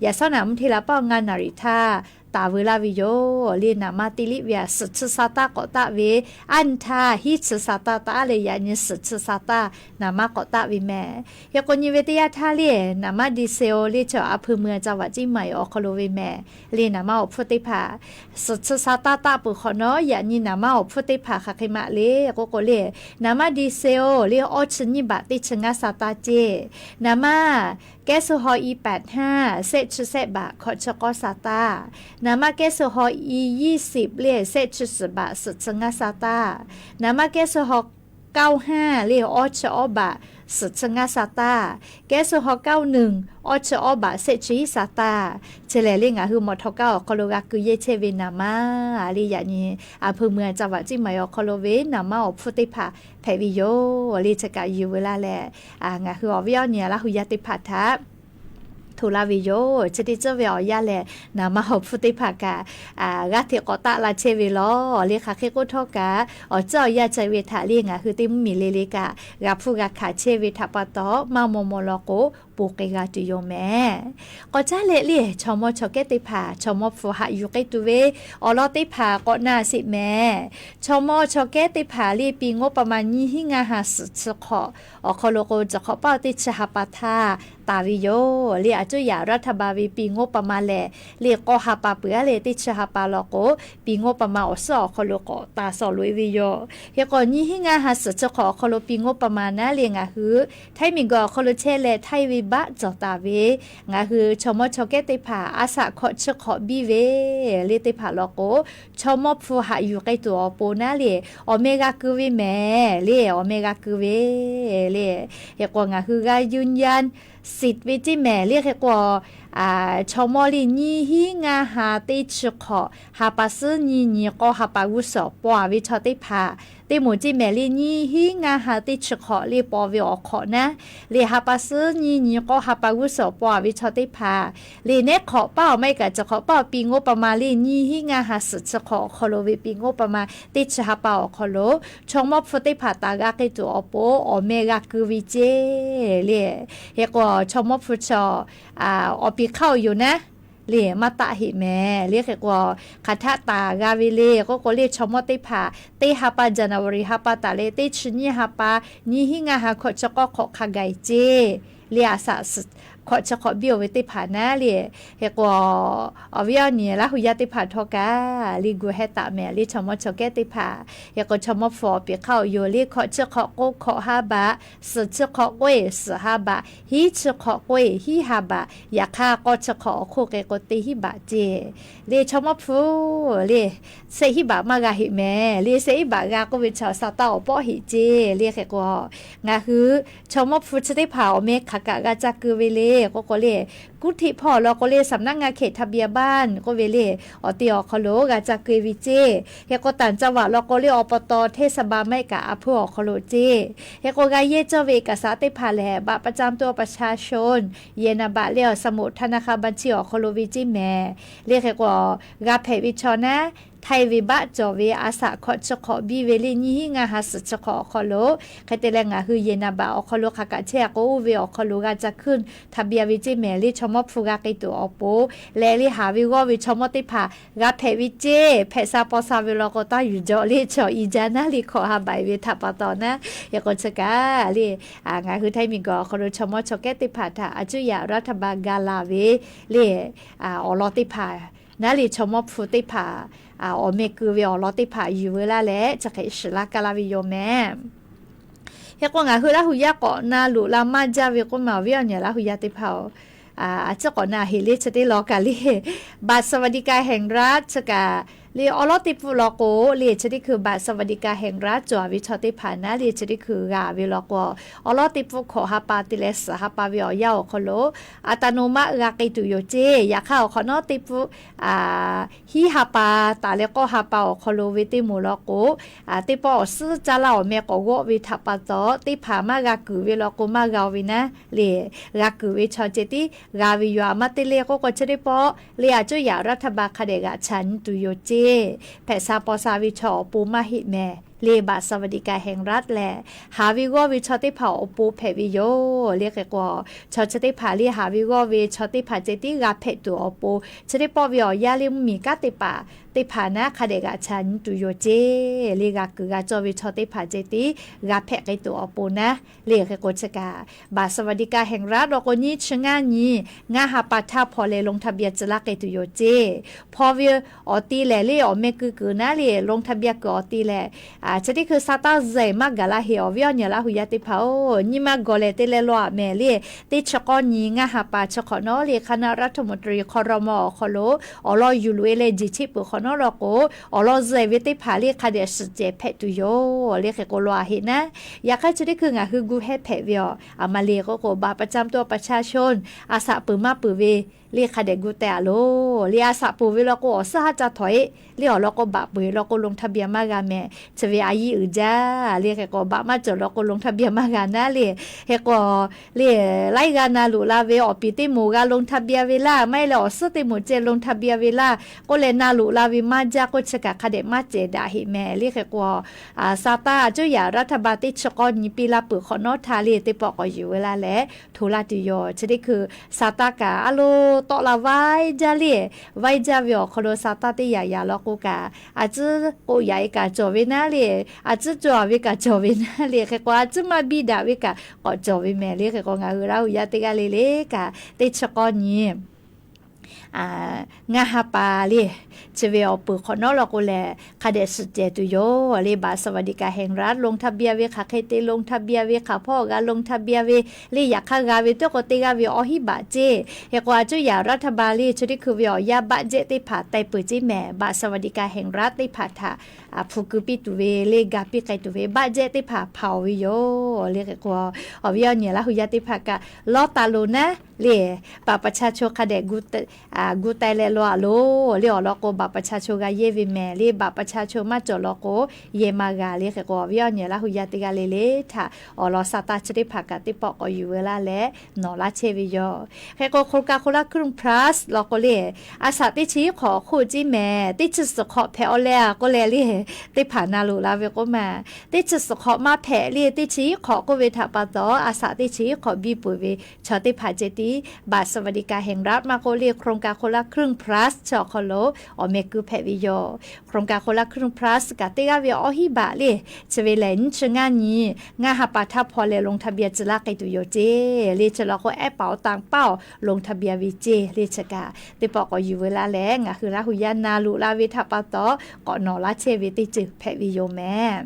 yaꞈ shawˉ naꞈ mvuhˇ hteˇ la paˆ ngaˇ naˍ riˍ htaˇ taˍ veu laˇ ve yoˬ. Le naˍ manˇ teˇ liˇ ve a suhˍ chi sa taˇ k'awꞈ taˆ ve, aˉ nyi htaˇ hiˉ chi sa taˇ taˆ leh yaꞈ nyi suhˍ chi sa taˇ naˍ manˇ k'awꞈ taˆ ve mehˍ. Hk'e k'o nyi ve teˇ yanˇ htaˇ le naˍ manˇ ดีเซล le chi a hpui mui a ca vaꞈ ceˇ maˍ awˬ hk'aw lo ve mehˍ. Le naˍ manˇ awˬ hpfuhˇ teˇ hpaˍ suhˍ chi sa taˇ taˆ peuˬ hk'awꞈ nawˉ, yaꞈ nyi naˍ manˇ awˬ hpfuhˇ teˇ hpaˍ hk'aˬ hk'e maꞈ le k'oˆ k'o le, naˍ manˇ ดีเซล le awˇ chi nyiˇ baꞈ teˇ chi ngaˇ sa taˇ ceˇ. Naˍ manˇ แก๊สโซฮอล์ อี แปดห้า shehˆ chi shehˆ baꞈ hkawꞈ chi k'awˇ sa taˇ. Naˍ manˇ แก๊สโซฮอล์ อี ยี่สิบ le shehˆ chi suhˍ baꞈ suhˍ chi ngaˇ sa taˇ. Naˍ manˇ แก๊สโซฮอล์ เก้าห้า le awˇ chi awˇ baꞈ suhˍ chi ngaˇ sa taˇ. แก๊สโซฮอล์ เก้าหนึ่ง awˇ chi awˇ baꞈ shehˆ chi hiˉ sa taˇ. Chi lehˬ le ngaˬ hui mawˬ htaw kaˇ awˬ hk'aw lo g'a keu yehˇ chehˇ ve naˍ manˇ le yaꞈ nyi a hpui mui a ca vaꞈ ceˇ maˍ awˬ hk'aw lo ve naˍ manˇ awˬ hpfuhˇ teˇ hpaˍ hpehꞈ ve yoˬ. Le chi kaꞈ yuˬ veu laˇ leh ngaˬ hui awˬ viˉ awˇ nyi laˇ hui yaˇ teˇ hpaˍ htaꞈ hto laˇ ve yoˬ. Chi teˇ ceuˬ ve awˬ yanˇ lehˬ naˍ manˇ awˬ hpfuhˇ teˇ hpaˍ kaꞈ g'aˇ hteꞈ k'awꞈ taˆ la chehˇ ve lawˬ. Le hk'aˬ hk'e k'oˆ htawˇ kaꞈ awˬ tcuhˉ awˬ yanˇ ceh ve htaꞈ le ngaˬ hui teˇ mvuhˇ miˬ le le kaꞈ g'a hpfuhˇ g'a hkanˍ chehˇ ve htaꞈ pa taw maˇ maw maw law k'o, ponˬ k'ai g'a tuˬ yoˬ mehˍ. K'awꞈ caˉ leh le chaw mawˇ chaw kehˉ teˇ hpaˍ chaw mawˇ hpu haꞈ yuˬ k'ai tuˬ ve awˬ lawn teˇ hpaˍ k'awꞈ na sheˍ mehˍ. Chaw mawˇ chaw kehˉ teˇ hpaˍ le ปีงบประมาณ nyiˇ hinˉ ngaˇ ha suhˍ chi hk'awꞈ awˬ hk'aw lo k'o, cawˬ hk'awꞈ paˇ teˇ chi ha pa htaˇ taˍ ve yoˬ. Le a cuˇ yaꞈ รัฐบาล ve ปีงบประมาณ lehˬ le k'awˇ ha pa peuˬ a leh teˇ chi ha pa law k'o, ปีงบประมาณ awˬ suhˉ awˬ hk'aw lo k'awꞈ taˍ sawˍ loꞈ e ve yoˬ. Hk'e k'o nyiˇ hinˉ ngaˇ ha suhˍ chi hk'awꞈ awˬ hk'aw lo ปีงบประมาณ naˉ le ngaˬ hui htaiˇ miˬguiˬ awˬ hk'aw lo chehˇ leh htaiˇ ve baˆ cawˬ taˍ ve ngaˬ hui chaw mawˇ chaw kehˉ teˇ hpaˍ a shaꞈ hkawꞈ chi hk'awꞈ biˇ ve le teˇ hpaˍ law k'o, chaw mawˇ hpu haꞈ yuˬ k'ai tuˬ awˬ pon naˉ le awˬ meh g'a keu ve mehˍ le, awˬ meh g'a keu ve le. Hk'e k'o ngaˬ hui g'a ยืนยันสิทธิ์ ve ceˇ mehˍ le. Hk'e k'o Chaw mawˇ le nyiˇ hinˉ ngaˇ ha teˇ chi hk'awꞈ ha pa suhˉ nyiˇ nyi k'awˇ ha pa g'uˇ suhˍ paw-a ve chaw teˇ hpaˍ, teˇ moˍ ceˇ mehˍ le nyiˇ hinˉ ngaˇ ha teˇ chi hk'awꞈ le paw ve awˬ hk'awꞈ naˉ, le ha pa suhˉ nyiˇ nyi k'awˇ ha pa g'uˇ suhˍ paw-a ve chaw teˇ hpaˍ, le neˉ hk'awꞈ paˉ awˬ maˇ heˆ kaꞈ chi hk'awꞈ paˉ awˬ pi งบประมาณ le nyiˇ hinˉ ngaˇ ha suhˍ chi hk'awꞈ awˬ hk'aw lo ve pi งบประมาณ teˇ chi ha pa awˬ hk'aw lo chaw mawˇ hpu teˇ hpaˍ taˍ g'a k'ai tuˬ awˬ pon awˬ meh g'a keu ve ceˇ le. Hk'e k'o, chaw mawˇ hpu chi awˬ piˍ hk'aˇ awˬ yoˬ naˉ, le maˇ taˆ heˆ mehˍ le. Hk'e k'o, hk'aˬ htaˆ taˍ g'a ve le k'oˆ k'o le, chaw mawˇ teˇ hpaˍ teˇ ha pa January ha pa taˍ leh teˇ chi nyiˇ ha pa nyiˇ hinˉ ngaˇ ha hkawꞈ chi k'awˇ hk'awꞈ hk'a gaˬ-e ceˇ le. A shaꞈ hkawꞈ chi hk'awꞈ biˇ-oˬ ve teˇ hpaˍ naˉ le, hk'e k'o, awˬ viˉ awˬ nyi Laˇ hu yaˇ teˇ hpaˍ htawˇ kaꞈ le gu heh taˍ mehˍ le, chaw mawˇ chaw kehˉ teˇ hpaˍ. Hk'e k'o, chaw mawˇ hpu awˬ piˍ hk'aˇ awˬ yoˬ le, hkawꞈ chi hk'awꞈ k'o hkawꞈ ha baꞈ, suhˍ chi hk'awꞈ k'o-e suhˍ ha baꞈ, hiˉ chi hk'awꞈ k'o-e hiˉ ha baꞈ, yaꞈ hk'aˇ k'awˇ chi hk'awꞈ awˬ hk'oˆ k'e k'o teˇ hinˉ baꞈ ceˇ le. Chaw mawˇ hpu le shehˆ hinˉ baꞈ maˇ g'a heˆ mehˍ le. Shehˆ hinˉ baꞈ g'a k'oˆ ve chi awˬ sa taˇ awˬ pawˆ heˆ ceˇ le. Hk'e k'o, ngaˬ hui chaw mawˇ hpu chi teˇ hpaˍ awˬ meh hk'aˬ kaꞈ g'a ca keu ve le k'oˆ k'o le, กรุงเทพ hpawˇ law k'o le สำนักงานเขตทะเบียนบ้าน k'oˆ ve le, awˬ te awˬ hk'aw lo g'a ca keu ve ceˇ. Hk'e k'o, ต่างจังหวัด law k'o le อบต. hteˇ saˍ baˍ maˇ heˆ kaꞈ a hpuˇ awˬ hk'aw lo ceˇ. Hk'e k'o, g'a yehˇ cawˇ ve เอกสาร teˇ hpaˍ lehˬ, บัตรประจำตัวประชาชน, เยนนาบัตร le awˬ สมุดธนาคารบัญชี awˬ hk'aw lo ve ceˇ mehˍ le. Hk'e k'o, g'a hpehꞈ ve chaw naˉ, htaiˇ ve baˆ cawˬ ve a shaꞈ hkawꞈ chi hk'awꞈ biˇ ve le nyiˇ hinˉ ngaˇ ha suhˍ chi hk'awꞈ awˬ hk'aw lo, hk'e te leh ngaˬ hui เยนนาบัตร awˬ hk'aw lo hk'aˬ kaꞈ chehˇ k'o, oˇ ve awˬ hk'aw lo g'a ca hkuiˇ htaꞈ biˇ-a ve ceˇ mehˍ le. Chaw mawˇ hpu g'a k'ai tuˬ awˬ pon leh le haˍ ve g'awˇ ve chaw mawˇ teˇ hpaˍ g'a hpehꞈ ve ceˇ. Hpehꞈ sha paw sha ve law k'o, taˇ yuˬ jaw le chaw i jaˇ naˉ le, hkawꞈ ha baꞈ ve htaꞈ pa taw naˉ. Hk'e k'o, chi kaꞈ le ngaˬ hui htaiˇ miˬguiˬ awˬ hk'aw lo chaw mawˇ chaw kehˉ teˇ hpaˍ htaꞈ a cuˇ yaꞈ รัฐบาล ga laˬ ve le awˬ lawn teˇ hpaˍ naˉ le, chaw mawˇ hpu teˇ hpaˍ awˬ meh keu ve awˬ lawn teˇ hpaˍ yuˬ veu laˇ leh chi hk'e shiˍ laˇ kaˇ laˇ ve yoˬ mehˍ. Hk'e k'o, ngaˬ hui Laˇ hu yaˇ k'awꞈ na loꞈ la maˇ jaˇ ve k'oˆ ma, awˬ viˉ awˬ nyi Laˇ hu yaˇ teˇ hpaˍ-oˬ, a ciˉ k'awꞈ na heˍ le chi teˇ law kaꞈ le, บัตรสวัสดิการแห่งรัฐ chi kaꞈ le awˉ lawˉ teˇ pfuhˆ law k'o le, chi teˇ hkui บัตรสวัสดิการแห่งรัฐ cawˬ ve chaw teˇ hpaˍ naˉ le, chi teˇ hkui g'a ve law k'o, awˉ lawˉ teˇ pfuhˆ hkawꞈ ha pa te leh suhˍ ha pa ve awˬ yanˇ awˬ hk'aw lo อัตโนมัติ g'a k'ai tuˬ yoˬ ceˇ. Yaꞈ hk'aˇ awˬ hk'awꞈ nawˉ teˇ pfuhˆ hiˉ ha pa taˍ leh k'awˇ ha pa awˬ hk'aw lo ve teˇ moˍ law k'o, teˇ pawˆ awˬ suhˉ caˇ laˇ awˬ meh k'awꞈ g'awˆ ve htaꞈ pa taw, teˇ hpaˍ maˇ g'a kuiˬ ve law k'o maˇ g'a-o ve naˉ le, g'a kuiˬ ve chaw ceh tiˉ g'a ve yoˬ. A maˇ te le k'oˆ k'o, chi teˇ pawˆ le a cuˇ yaꞈ รัฐบาล hk'a dehꞈ g'aꞈ chaꞈ nyi tuˬ yoˬ ceˇ. Hpehꞈ sha paw sha ve chaw awˬ pon maˇ heˆ mehˍ le, บัตรสวัสดิการแห่งรัฐ lehˬ, haˍ ve g'awˇ ve chaw teˇ hpaˍ awˬ pon hpehꞈ ve yoˬ le. Hk'e k'o, chaw chi teˇ hpaˍ le haˍ ve g'awˇ ve chaw teˇ hpaˍ ceh tiˉ g'a hpehꞈ tuˬ awˬ pon, chi teˇ pawˆ ve awˬ yanˇ le mvuhˇmiˬ kanˉ teˇ hpaˍ teˇ hpaˍ naˉ hk'a dehꞈ g'aꞈ chaꞈ nyi tuˬ yoˬ ceˇ le. G'a kuiˬ g'a cawˇ ve chaw teˇ hpaˍ ceh tiˉ g'a hpehꞈ k'ai tuˬ awˬ pon naˉ le. Hk'e k'o, chi kaꞈ บัตรสวัสดิการแห่งรัฐ law k'o nyiˇ chi ngaˇ nyi ngaˇ ha pa htaˇ hpaw leh ลงทะเบียน tcuh laˇ k'ai tuˬ yoˬ ceˇ. Hpaw ve awˬ ti lehˬ le awˬ meh keu kuiˬ naˉ le, ลงทะเบียน kuiˬ awˬ ti lehˬ, chi teˇ hkui sa taˇ zehˬ maˇ gaˬ la heˍ, awˬ viˉ awˬ nyi Laˇ hu yaˇ teˇ hpaˍ-oˬ, nyi ma gawˬ lehˬ te leh law-aꞈ mehˍ le. Teˇ chi k'awˇ nyi ngaˇ ha pa chi hk'awꞈ nawˉ le คณะรัฐมนตรี ครม. awˬ hk'aw lo awˬ lawn yuˬ loꞈ-e leh jeˬ cheˆ peuˬ hk'awꞈ nawˉ law k'o, awˬ lawn zehˬ ve teˇ hpaˍ le hk'a dehꞈ shiˍ cehˬ hpehꞈ tuˬ yoˬ le. Hk'e k'o, law-aꞈ heˆ naˉ. Yaꞈ hk'aˇ chi teˇ hkui ngaˬ hui gu hehˉ hpehꞈ ve aˬ, a ma le k'oˆ k'o, บัตรประจำตัวประชาชน a shaꞈ peuˬ maˇ peuˬ ve le hk'a dehꞈ gu teh-a loˬ le. A shaꞈ peuˬ ve law k'o, awˬ suhˉ haˉ ca htawꞈ-e le, awˬ lawn k'o, baꞈ peuˬ-e law k'o, ลงทะเบียน maˇ g'a mehˍ. Chi ve a yiˇ uiˍ jaˇ le. Hk'e k'o, baꞈ maˇ cawˬ law k'o, ลงทะเบียน maˇ g'a naˉ le. Hk'e k'o, le laiˉ g'aˇ na loꞈ la ve awˬ piˍ teˇ moˍ g'a ลงทะเบียน ve laˇ, maˇ heˆ leh awˬ suhˉ teˇ moˍ ceh ลงทะเบียน ve laˇ k'oˆ leh na loꞈ la ve maˇ jaˇ k'o, chi kaꞈ hk'a dehꞈ maˇ cehˬ daꞈ heˆ mehˍ le. Hk'e k'o, a sa taˇ a cuˇ yaꞈ รัฐบาล teˇ chi k'awˇ nyi piˇ la peuˬ hk'awꞈ nawˉ htaˇ le, teˇ pawˆ k'awꞈ yuˬ ve laˇ leh hto laˇ tuˬ yoˬ. Chi teˇ hkui sa taˇ kaꞈ a loˍ tawˆ la vaiˇ jaˇ le. Vaiˇ jaˇ ve awˬ hk'aw lo sa taˇ teˇ yaꞈ yaꞈ law k'o kaꞈ, a tcuhˉ k'oˆ yaꞈ-e kaꞈ cawˬ ve naˉ le, a tcuhˉ cawˬ-a ve kaꞈ cawˬ ve naˉ le. Hk'e k'o, a tcuhˉ maˇ biˇ daꞈ ve kaꞈ k'awꞈ cawˬ ve mehˍ le. Hk'e k'o, ngaˬ hui Laˇ hu yaˇ teˇ g'aˇ le le kaꞈ teˇ chi k'awˇ nyi ngaˇ ha pa le, chi ve awˬ peuˬ hk'awꞈ nawˉ law k'o lehˬ, hk'a dehꞈ shiˍ cehˬ tuˬ yoˬ le. บัตรสวัสดิการแห่งรัฐ ลงทะเบียน ve hk'aˬ hk'e te ลงทะเบียน ve, hk'aˬ hpawˇ g'a ลงทะเบียน ve le. Yaꞈ hk'aˇ g'a ve teˇ k'o teˇ g'aˇ ve awˇ hinˉ baꞈ ceˇ. Hk'e k'o, a cuˇ yaꞈ รัฐบาล le chi teˇ hkui ve awˬ yanˇ บัตรแจ็ค teˇ hpaˍ teh peuˬ ceˇ mehˍ. บัตรสวัสดิการแห่งรัฐ teˇ hpaˍ htaꞈ hpu keu piˇ tuˬ ve le, ga piˇ k'ai tuˬ ve บัตรแจ็ค teˇ hpaˍ hpaˍ-oˬ ve yoˬ le. Hk'e k'o, awˬ viˉ awˬ nyi Laˇ hu yaˇ teˇ hpaˍ kaꞈ lawˇ taˍ loˬ naˉ le บัตรประชาชน hk'a dehꞈ gu te- gu te leh law a loˬ le. Awˬ lawn k'o บัตรประชาชน g'a yehˇ ve mehˍ le. บัตรประชาชน maˇ cawˬ law k'o, yehˇ maˇ g'a le. Hk'e k'o awˬ viˉ awˬ nyi Laˇ hu yaˇ teˇ g'aˇ le le htaꞈ awˬ lawn sa taˇ chi teˇ hpaˍ kaꞈ teˇ pawˆ k'awꞈ yuˬ veu laˇ leh nawˬ laˇ chehˇ ve yoˬ. Hk'e k'o โครงการคนละครึ่ง plus law k'o le, a shaꞈ teˇ chi iˉ hk'awꞈ hk'oˆ ceˇ mehˍ, teˇ chi suhˍ hk'awꞈ hpehꞈ aw leh a k'oˆ leh le, teˇ hpaˍ na loꞈ la ve k'oˆ ma. Teˇ chi suhˍ hk'awꞈ maˇ hpehꞈ le, teˇ chi iˉ hk'awꞈ k'oˆ ve htaꞈ pa taw, a shaꞈ teˇ chi iˉ hk'awꞈ biˇ peuˬ ve chaw teˇ hpaˍ ceh tiˉ บัตรสวัสดิการแห่งรัฐ maˇ k'oˆ le โครงการคนละครึ่ง plus chi awˬ hk'aw lo awˬ meh keu hpehꞈ ve yoˬ. โครงการคนละครึ่ง plus kaꞈ teˇ g'aˇ ve awˇ hinˉ baꞈ le, chi ve lehˬ nyiˇ chi ngaˇ nyi ngaˇ ha pa htaˇ hpaw leh ลงทะเบียน tcuh laˇ k'ai tuˬ yoˬ ceˇ le. Chi law k'o แอปเป๋าตัง paˇ awˬ ลงทะเบียน ve ceˇ le. Chi kaꞈ teˇ pawˆ k'awꞈ yuˬ veu laˇ leh ngaˬ hui Laˇ hu yaˇ na loꞈ la ve htaꞈ pa taw, k'awꞈ nawˬ laˇ chehˇ ve teˇ ceuˬ hpehꞈ ve yoˬ mehˍ.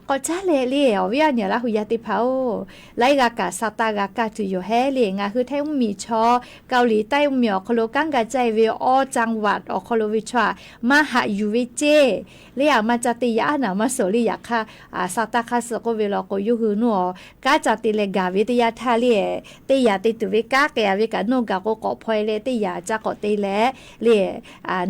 K'awꞈ caˉ leh le awˬ viˉ awˬ nyi Laˇ hu yaˇ teˇ hpaˍ-oˬ, laiˉ g'aˇ kaꞈ sa taˇ g'a kaˇ tuˬ yoˬ hehˉ le. Ngaˬ hui Htaiˇ mvuhˇmiˬ chaw, Kaoˍliˍ Taiˇ mvuhˇmiˬ awˬ hk'aw lo kanˉ ga caˇ ve awˇ จังหวัด awˬ hk'aw lo ve chaw aꞈ maˇ haꞈ yuˬ ve ceˇ le. A maˇ ca te yaꞈ naˍ maˇ suhˍ le. Yaꞈ hk'aˇ, sa taˇ hk'aˇ suh k'oˆ ve law k'o, yawˇ hui nuˇ awˬ kanˉ ca te leh gaˬ ve teˇ yanˇ htaˇ le, teˇ yanˇ te tuˬ ve kanˉ k'ai a ve kaꞈ nuˇ gaˬ k'o k'awꞈ hpaw e leh teˇ yanˇ ca k'awꞈ te leh le,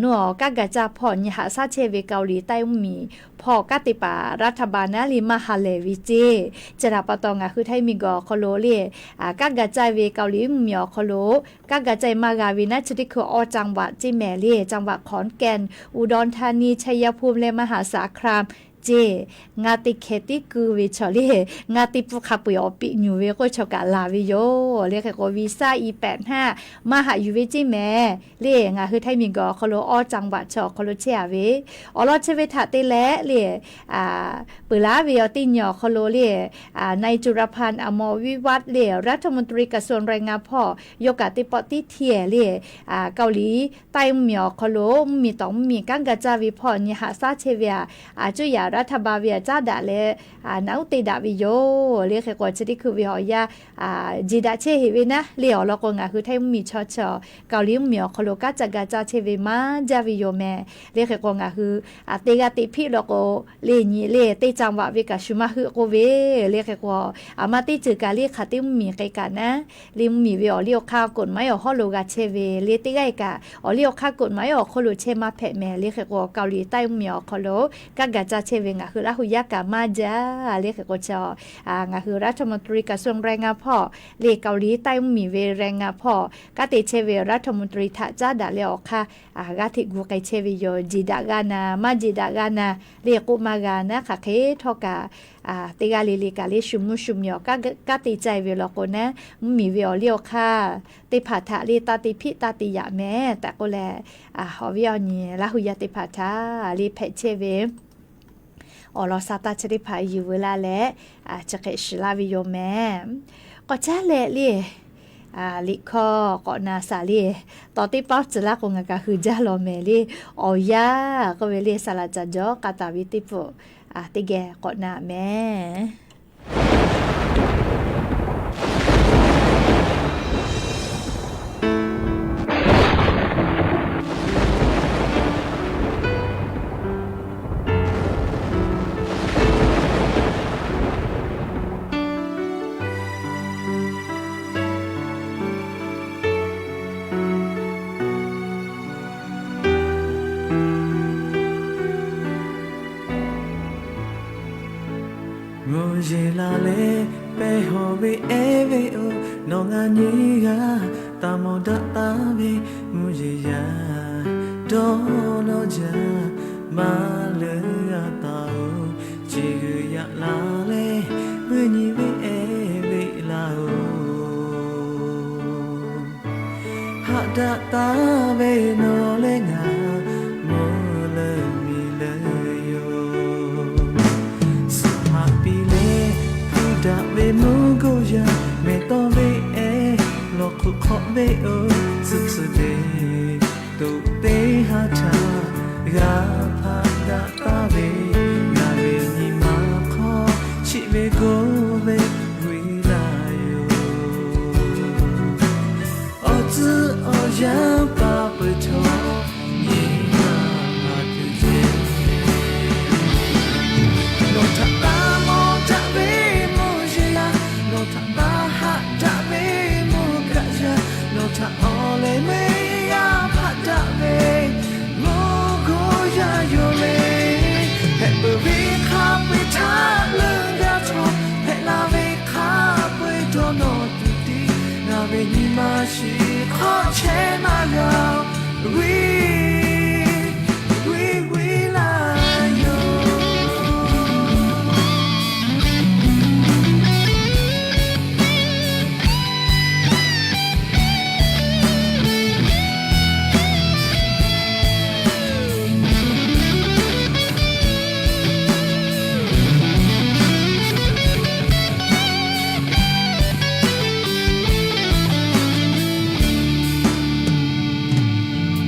nuˇ awˬ kanˉ ga caˇ hpawˇ nyi haꞈ shaˉ chehˇ ve Kaoˍliˍ Taiˇ mvuhˇmiˬ hpawˇ kanˉ te paˍ รัฐบาล naˉ le maˇ ha lehˬ ve ceˇ. Chi htaꞈ pa taw ngaˬ hui Htaiˇ miˬguiˬ awˬ hk'aw lo le, kanˉ ga caˇ ve Kaoˍliˍ mvuhˇmiˬ awˬ hk'aw lo kanˉ ga caˇ maˇ g'a ve naˉ chi teˇ hkui awˇ จังหวัด ceˇ mehˍ le. จังหวัดขอนแก่น อุดรธานี ชัยภูมิ leh มหาสารคาม ceˇ. Ngaˬ te hkeh tiˉ keu ve chaw le, ngaˬ te pfuhˇ hk'a peu-eˬ awˬ piꞈ nyuˬ ve k'oˆ chaw kaꞈ laˬ ve yoˬ le. Hk'e k'o วีซ่า อีแปดห้า maˇ haꞈ yuˬ ve ceˇ mehˍ le. Ngaˬ hui Htaiˇ miˬguiˬ awˬ hk'aw lo awˇ จังหวัด chaw awˬ hk'aw lo chehˇ a ve awˬ lawn chi ve htaꞈ te leh le, peuˬ laˉ ve awˬ teˇ nyi awˬ hk'aw lo le, นายจุลพันธ์ อมรวิวัฒน์ le รัฐมนตรีกระทรวงแรงงาน hpawˇ yawˇ kaꞈ teˇ pawˆ tiˉ hteˇ le, Kaoˍliˍ Taiˇ mvuhˇmiˬ awˬ hk'aw lo mvuhˇmiˬ tawˍ mvuhˇmiˬ kanˉ ga caˇ ve hpawˇ nyi haꞈ shaˉ chehˇ ve a, a cuˇ yaꞈ รัฐบาล ve a caˉ daꞈ leh naꞈ uˉ te daꞈ ve yoˬ le. Hk'e k'o chi teˇ hkui ve awˬ yanˇ jeˬ daꞈ chehˇ heꞈ ve naˉ le. Awˬ lawn k'o ngaˬ hui Htaiˇ mvuhˇmiˬ chaw chi Kaoˍliˍ mvuhˇmiˬ awˬ hk'aw lo kanˉ ca ga caˇ chehˇ ve maˇ jaˇ ve yoˬ mehˍ le. Hk'e k'o ngaˬ hui teˇ g'aˇ teˇ hpiˆ law k'o le nyi le teˇ จังหวัด ve kaꞈ shu maˇ heuˆ k'oˆ ve le. Hk'e k'o a ma teˇ ceuˬ kaꞈ le hk'aˬ teˇ mvuhˇmiˬ k'ai kaꞈ naˉ le mvuhˇmiˬ ve awˬ liˇ awˬ hk'aˇ กฎหมาย awˬ hawˉ lo g'a chehˇ ve le. Teˇ g'aˇ kaꞈ awˬ liˇ awˬ hk'aˇ กฎหมาย awˬ hk'oˆ lo chehˇ maˇ hpehꞈ mehˍ le. Hk'e k'o Kaoˍliˍ Taiˇ mvuhˇmiˬ awˬ hk'aw lo kanˉ ga caˇ chehˇ ve ngaˬ hui Laˇ hu yaˇ kaꞈ maˇ jaˇ le. Hk'e k'o chi ngaˬ hui รัฐมนตรีกระทรวงแรงงาน hpawˇ le Kaoˍliˍ Taiˇ mvuhˇmiˬ ve แรงงาน hpawˇ kanˉ te chehˇ ve รัฐมนตรี htaꞈ caˉ daꞈ leh awˬ hk'aˇ g'aˇ hteꞈ gu k'ai chehˇ ve yoˬ. Jeˬ daꞈ g'a naˍ maˇ jeˬ daꞈ g'a naˍ le k'oˆ maˇ g'a naˉ. Hk'aˬ hk'e htawˇ kaꞈ teˇ g'aˇ le le kaꞈ le shu mvuhˇ shu miˬ awˬ kanˉ te caˇ ve law k'o naˉ, mvuhˇmiˬ ve awˬ liˇ awˬ hk'aˇ teˇ hpaˍ htaꞈ le taˇ te hpiˆ taˇ te yaꞈ mehˍ tehꞈ k'oˆ leh, awˬ viˉ awˬ nyi Laˇ hu yaˇ teˇ hpaˍ htaꞈ le hpehꞈ chehˇ ve awˬ lawn sa taˇ chi teˇ hpaˍ yuˬ veu laˇ leh chi hk'e shiˍ laˇ ve yoˬ mehˍ. K'awꞈ caˉ leh le, liꞈ hkawˇ k'awꞈ na shaˍ le, tawˍ teˇ pawˆ tcuh laˇ k'o ngaˬ kaꞈ hui jaˇ law mehˍ le. Awˬ yanˇ k'oˆ ve le saˍ laꞈ caˍ jawˇ k'a taˍ ve teˇ pfuhˍ teˇ geh k'awꞈ na mehˍ. Mvuhˇ yeˬ la leh pehˇ hawˬ ve ehˉ ve-oˬ, nawˬ ngaˬ nyiˇ g'aˇ taˇ mawˬ daꞈ taˍ ve mvuhˇ yeˬ yaˇ dawˇ nawˇ jaˇ maˇ leuˬ g'a taˍ-oˬ. Chi g'uiˬ yaꞈ la leh buiˇ nyi ve ehˉ ve laˇ-oˬ, haꞈ daꞈ taˍ ve nawˬ leh ngaˬ mawˬ leuˬ miˬ leuˬ yoˬ. Suhˍ haꞈ piˇ leh hpuˇ daꞈ ve mvuhˇ goˇ yaˇ mehˍ tawˇ ve ehˉ, lawˬ hk'oˆ hk'awꞈ ve-oˬ, suhˍ suhˍ te toꞈ teˇ haˉ htaꞈ g'a hpaꞈ daꞈ taˍ ve, ngaˬ ve nyi ma hk'aw chiˆ ve goˇ ve g'uiˬ laˇ yoˬ. Awˬ tcuhˉ awˬ yanˇ paˍ peuˬ htawˇ nyi ma ma tuˬ ceˇ. Nawˬ htaꞈ taˇ mawˬ daꞈ ve mvuhˇ yeˬ laˇ, nawˬ htaꞈ taˇ haꞈ daꞈ ve mvuhˇ kaꞈ yaˇ, shiˍ hk'awꞈ chehˇ maˇ g'a-oˬ, viˇ, viˇ viˇ laˇ yoˬ.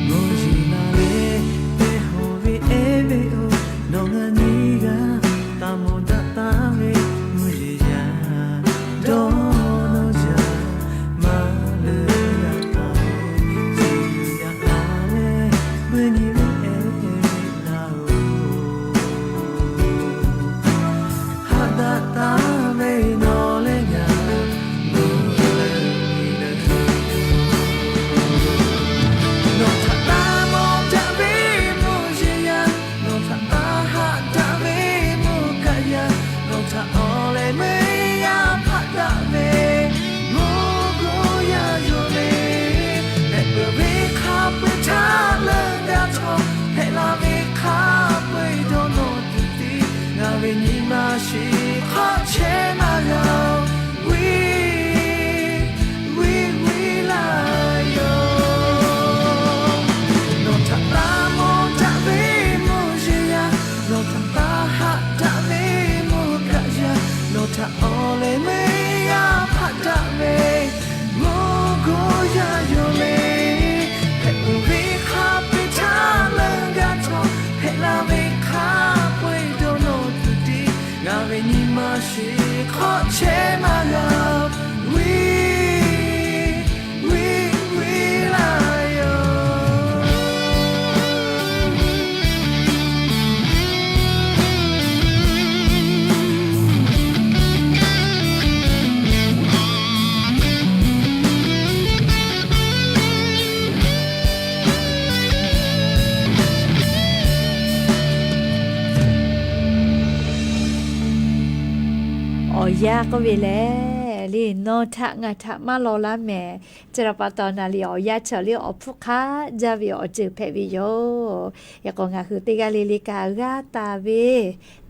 Mvuhˇ yeˬ na leh teˇ hawˬ ve ehˉ ve-oˬ, nawˬ ngaˬ nyi g'aˇ taˇ mawˬ daꞈ taˍ ve mvuhˇ yeˬ yaˇ dawˇ nawˇ yaˇ maˇ leuˬ g'a taˍ ve, chi yaꞈ la leh buiˇ nyi ve ehˉ laˇ-oˬ. Haꞈ daꞈ taˍ ve nawˬ leh ngaˬ, nawˬ leh ngaˬ leuˬ. Nawˬ htaꞈ taˇ mawˬ daꞈ ve mvuhˇ yeˬ yaˇ, nawˬ htaꞈ taˇ haꞈ daꞈ ve mvuhˇ kaˆ yaˇ, nawˬ htaꞈ awˬ leh meuˇ yaˇ hpaˆ daꞈ ve mvuhˇ g'uˇ yaˇ yoˬ le. Hpehꞈ peuˬ ve hk'a peu-eˬ htaˇ leuˆ gaˇ htawˇ, hpehꞈ la ve hk'a peu-eˬ dawˇ nawˇ tuˬ tiˉ, ngaˬ ve nyi ma shiˍ hk'awꞈ chehˇ maˇ g'a-oˬ, viˇ, viˇ viˇ laˇ yoˬ. Nawˬ htaꞈ taˇ mawˬ daꞈ ve mvuhˇ yeˬ yaˇ, nawˬ htaꞈ taˇ haꞈ daꞈ ve mvuhˇ kaˆ yaˇ, nawˬ htaꞈ awˬ leh meuˇ yaˇ hpaˆ daꞈ ve mvuhˇ g'uˇ yaˇ yoˬ le. Hpehꞈ peuˬ ve hk'a peu-eˬ htaˇ leuˆ gaˇ htawˇ, hpehꞈ la ve hk'a peu-eˬ dawˇ nawˇ tuˬ tiˉ, ngaˬ ve nyi ma shiˍ hk'awꞈ chehˇ maˇ g'a-oˬ, viˇ, viˇ viˇ laˇ yoˬ. Awˬ yanˇ k'oˆ ve lehˬ, le nawˬ htaꞈ ngaˬ htaꞈ maˇ law laˇ mehˍ. Chi htaꞈ pa taw, naˍ riˍ awˬ yanˇ chi awˬ liˇ awˬ hpfuhˇ hk'aˆ jaˇ ve awˬ ceuˬ hpehꞈ ve yoˬ. Yaꞈ k'o ngaˬ hui teˇ g'aˇ le le kaꞈ g'a taˍ ve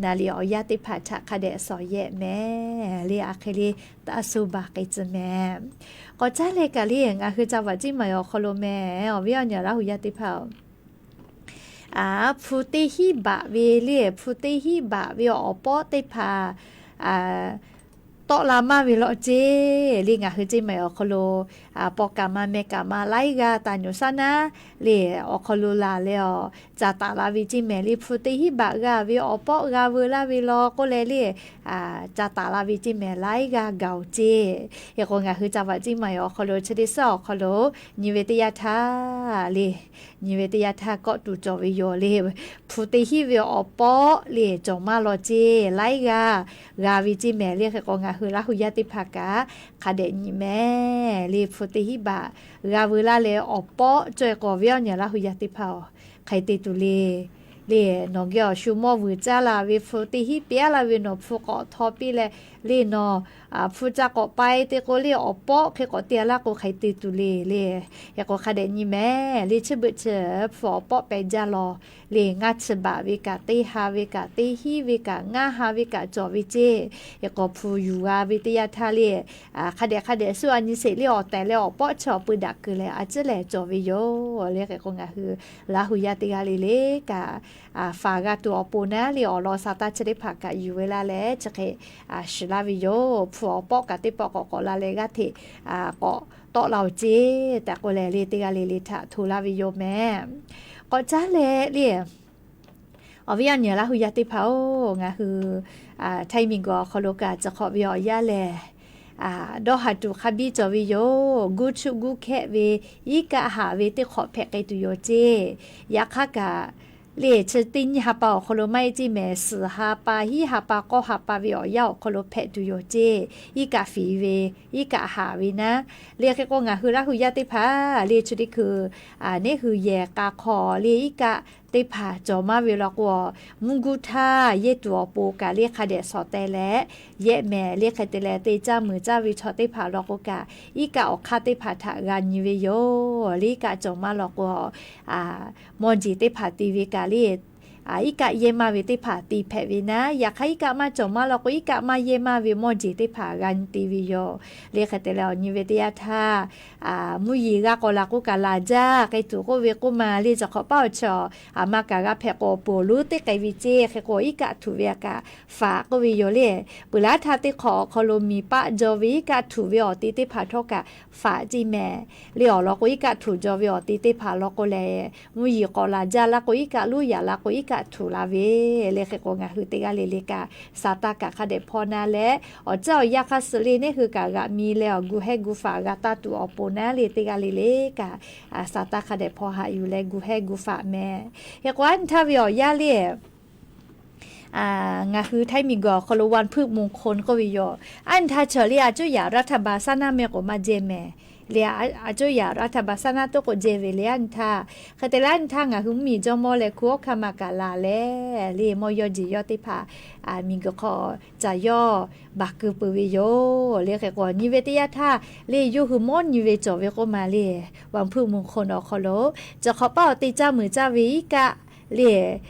naˍ riˍ awˬ yanˇ teˇ hpaˍ htaꞈ hk'a dehꞈ shawˍ yehˆ mehˍ le. A hk'e le, taˇ suh baˬ k'ai tcuh mehˍ. K'awꞈ caˉ leh kaꞈ le, ngaˬ hui ca vaꞈ ciˉ maˍ awˬ hk'aw lo mehˍ, awˬ viˉ awˬ nyi Laˇ hu yaˇ teˇ hpaˍ-oˬ, hpu teˇ hinˉ baꞈ ve le, hpu teˇ hinˉ baꞈ ve awˬ pawˆ teˇ hpaˍ tawˆ la maˇ ve law ceˇ le. Ngaˬ hui ceˇ mehˍ awˬ hk'aw lo paw kaꞈ ma meh kaꞈ ma laiˉ g'aˇ taˍ nyuˬ shaˉ naˉ le, awˬ hk'aw lo laˬ leh awˬ ca taˍ la ve ceˇ mehˍ le. Hpu teˇ hinˉ baꞈ g'a ve awˬ pawˆ g'a veu laˇ ve law k'oˆ leh le, ca taˍ la ve ceˇ mehˍ laiˉ g'aˇ gaˬ-oˬ ceˇ. Hk'e k'o ngaˬ hui ca vaꞈ ciˉ maˍ awˬ hk'aw lo chi teˇ suhˉ awˬ hk'aw lo nyi ve teˇ yanˇ htaˇ le, nyi ve teˇ yanˇ htaˇ kawˆ tuˬ cawˬ ve yoˬ le. Hpu teˇ hinˉ ve awˬ pawˆ le cawˬ maˇ law ceˇ, laiˉ g'aˇ g'a ve ceˇ mehˍ le. Hk'e k'o ngaˬ hui Laˇ hu yaˇ teˇ hpaˍ kaꞈ hk'a dehꞈ nyi mehˍ le. Hpu teˇ hinˉ baꞈ g'a veu laˇ leh awˬ pawˆ cawˬ-e k'o, awˬ viˉ awˬ nyi Laˇ hu yaˇ teˇ hpaˍ-oˬ, hk'aˬ hk'e te tuˬ le. Le nawˬ geh awˬ shu mawˇ vuiˬ caˇ la ve hpu teˇ hinˉ piˇ laˇ ve nawˬ hpu k'awꞈ htaw piˇ leh, le nawˬ hpu ca k'awꞈ pai te k'o le awˬ pawˆ hk'e k'awꞈ te laˇ k'o hk'aˬ hk'e te tuˬ le le. Hk'e k'o hk'a dehꞈ nyi mehˍ le. Chi beuꞈ chi hpu awˬ pawˆ pehˬ jaˇ lawˬ le. Ngaˇ chi baꞈ ve kaꞈ, teˇ ha ve kaꞈ, teˇ hinˉ ve kaꞈ, ngaˇ ha ve kaꞈ cawˬ ve ceˇ. Hk'e k'o hpu yuˬ g'a ve teˇ yanˇ htaˇ le, hk'a dehꞈ hk'a dehꞈ suh a nyi sheˍ le, awˬ tehˬ leh awˬ pawˆ chi awˬ peu daꞈ keu leh a ciˉ lehˬ cawˬ ve yoˬ le. Hk'e k'o ngaˬ hui Laˇ hu yaˇ teˇ g'aˇ le le kaꞈ, faˍ g'a tuˬ awˬ pon naˉ le awˬ lawn sa taˇ chi teˇ hpaˍ kaꞈ yuˬ ve laˇ leh chi hk'e shiˍ laˇ ve yoˬ. Hpu awˬ pawˆ kaꞈ teˇ pawˆ k'awꞈ k'awꞈ la leh g'aˇ hteꞈ k'awꞈ tawˆ la-oˬ ceˇ tehꞈ k'oˆ leh le teˇ g'aˇ le le htaꞈ hto laˇ ve yoˬ mehˍ. K'awꞈ caˉ leh le awˬ viˉ awˬ nyi Laˇ hu yaˇ teˇ hpaˍ-oˬ, ngaˬ hui htaiˇ miˬ guiˬ awˬ hk'aw lo kaꞈ chi hk'awꞈ ve awˬ yanˇ lehˬ, dawˇ haˍ tuˬ hk'a biˇ cawˬ ve yoˬ. Guˇ chuˆ guˇ hkehˆ ve iˉ kaˆ haꞈ ve teˇ hk'awꞈ hpehꞈ k'ai tuˬ yoˬ ceˇ. Yaꞈ hk'aˇ kaꞈ le chi teˇ nyiˇ ha pa awˬ hk'aw lo maˇ heˆ ceˇ mehˍ, suhˍ ha pa, hiˉ ha pa, k'awˇ ha pa ve awˬ yanˇ awˬ hk'aw lo hpehꞈ tuˬ yoˬ ceˇ. Iˉ kaˆ fiˍ ve, iˉ kaˆ haꞈ ve naˉ le. Hk'e k'o ngaˬ hui Laˇ hu yaˇ teˇ hpaˍ le chi teˇ hkui neˉ hui yehˬ k'a hk'aw le iˉ kaˆ teˇ hpaˍ cawˬ maˇ ve law k'o, mvuhˇ guˇ htaˇ yehˇ tuˬ awˬ pon kaꞈ le hk'a dehꞈ shawˍ teh leh yehˆ mehˍ. Le hk'e te leh te caˇ muiˬ caˇ ve chaw teˇ hpaˍ law k'o kaꞈ, iˉ kaˆ awˬ hk'aˇ teˇ hpaˍ htaꞈ g'a nyi ve yoˬ. Le iˉ kaˆ cawˬ maˇ law k'o, mawˇ jeˬ teˇ hpaˍ te ve kaꞈ le, iˉ kaˆ yehˇ maˇ ve teˇ hpaˍ te hpehꞈ ve naˉ. Yaꞈ hk'aˇ iˉ kaˆ maˇ cawˬ maˇ law k'o, iˉ kaˆ maˇ yehˇ maˇ ve mawˇ jeˬ teˇ hpaˍ g'a nyi te ve yoˬ. Le hk'e te leh awˬ nyi ve teˇ yanˇ htaˇ, mvuhˇ yeˬ g'a k'awꞈ laˬ k'o kaꞈ laˬ jaˇ k'ai tuˬ k'oˆ ve k'oˆ ma le, chi hk'awꞈ paˆ awˬ chaw, aˬ ma kaꞈ g'a hpehꞈ k'o awˬ pon awˬ lonˉ teˇ k'ai ve ceˇ. Hk'e k'o iˉ kaˆ htuꞈ ve kaꞈ faꞈ k'oˆ ve yoˬ le. Peuˬ laˇ htaˇ teˇ hk'awꞈ awˬ hk'aw lo miˬ paˆ jaw ve iˉ kaˆ htuꞈ ve awˬ te teˇ hpaˍ htawˇ kaꞈ faꞈ ceˇ mehˍ. Le awˬ lawn k'o iˉ kaˆ htuꞈ jaw ve awˬ te teˇ hpaˍ law k'o lehˬ, mvuhˇ yeˬ k'awꞈ laˬ jaˇ laˇ k'o iˉ kaˆ lonˉ yaꞈ la k'o iˉ kaˆ htuꞈ la ve. Le hk'e k'o ngaˬ hui teˇ g'aˇ le le kaꞈ Saˍtanˍ kaꞈ hk'a dehꞈ hpaw na leh, awˬ caˇ awˬ yanˇ hk'a suh le neˇ hui kaꞈ g'aꞈ mi leh awˬ gu hehˇ gu faˍ g'a taˇ tuˬ awˬ pon naˉ le teˇ g'aˇ le le kaꞈ Saˍtanˍ hk'a dehꞈ hpaw haꞈ yuˬ leh gu hehˇ gu faˍ mehˍ. Hk'e k'o aˉ nyi htaˇ ve awˬ yanˇ le ngaˬ hui Htaiˇ miˬguiˬ awˬ hk'aw lo วันพฤหัสมงคล k'oˆ ve yoˬ. Aˉ nyi htaˇ chaw le a coˇ yaꞈ รัฐบาล saˉ naˉ mehˆ k'oꞈ maˇ jehˇ mehˍ. Le a coˇ yaꞈ รัฐบาล saˉ naˉ toˉ k'o jehˇ ve le aˉ nyi htaˇ. Hk'e te leh aˉ nyi htaˇ ngaˬ hui mvuhˇ miˬ jawˇmawˇ leh hku awˉ hkaˇ ma kaꞈ laˬ leh, le mawˇ yawˇ jeˬ yawˇ teˇ hpaˍ miˬguiˬ hk'aw caˬ yawˇ baˬ keu peuˬ ve yoˬ. Le hk'e k'o nyi ve teˇ yanˇ htaˇ le yawˇ hui mawˇ nyi ve cawˬ ve k'oˆ ma le, วันพฤหัสมงคล awˬ hk'aw lo, chi hk'awꞈ paˆ awˬ te caˇ muiˬ caˇ ve iˉ kaˆ le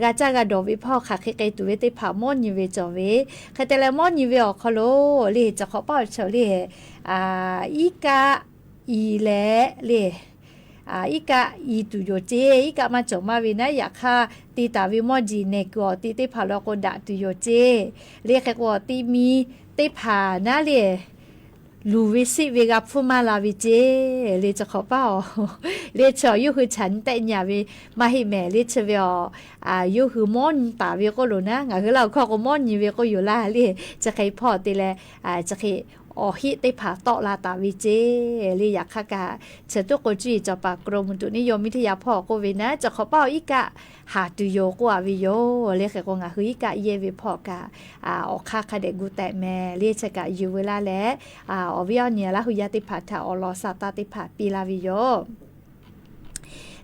g'a caˇ g'a dawˬ ve hpawˇ hk'aˬ hk'e k'ai tuˬ ve teˇ hpaˍ mawˇ nyi ve cawˬ ve. Hk'e te leh mawˇ nyi ve awˬ hk'aw lo le chi hk'awꞈ paˆ awˬ chaw le iˉ kaˆ i leh le iˉ kaˆ i tuˬ yoˬ ceˇ. Iˉ kaˆ maˇ cawˬ maˇ ve naˉ, yaꞈ hk'aˇ te taˍ ve mawˇ jeˬ nehˬ kuiˬ awˬ te teˇ hpaˍ law k'o daꞈ tuˬ yoˬ ceˇ. Le hk'e k'o awˬ te mi teˇ hpaˍ naˉ le luˬ ve siˆ ve g'a hpfuhˇ maˇ la ve ceˇ. Le chi hk'awꞈ paˆ awˬ le chi awˬ yawˇ hui chaꞈ nyi tehˆ nyi a ve maˇ heˆ mehˍ. Le chi ve awˬ yawˇ hui mawˇ nyi taˍ ve k'oˆ loˬ naˉ, ngaˬ hui laˇ awˬ hkawˇ k'o mawˇ nyi ve k'oˆ yoˬ laˇ le. Chi hk'e hpawˇ te leh chi hk'e awˬ heˆ teˇ hpaˍ tawˆ la taˍ ve ceˇ. Le yaꞈ hk'aˇ kaꞈ chi toˉ k'o cuˇ yiˍ cawˬ paˍ กรมอุตุนิยมวิทยา hpawˇ k'oˆ ve naˉ, chi hk'awꞈ paˆ awˬ iˉ kaˆ haˍ tuˬ yoˬ k'oˆ a ve yoˬ. Le hk'e k'o ngaˬ hui iˉ kaˆ yehˇ ve hpawˇ kaꞈ awˬ hk'aˇ hk'a dehꞈ gu tehꞈ mehˍ. Le chi kaꞈ yuˬ veu laˇ leh awˬ viˉ awˬ nyi Laˇ huˍ yaˇ teˇ hpaˍ htaꞈ awˬ lawn saˍtanˍ teˇ hpaˍ piˇ laˇ ve yoˬ.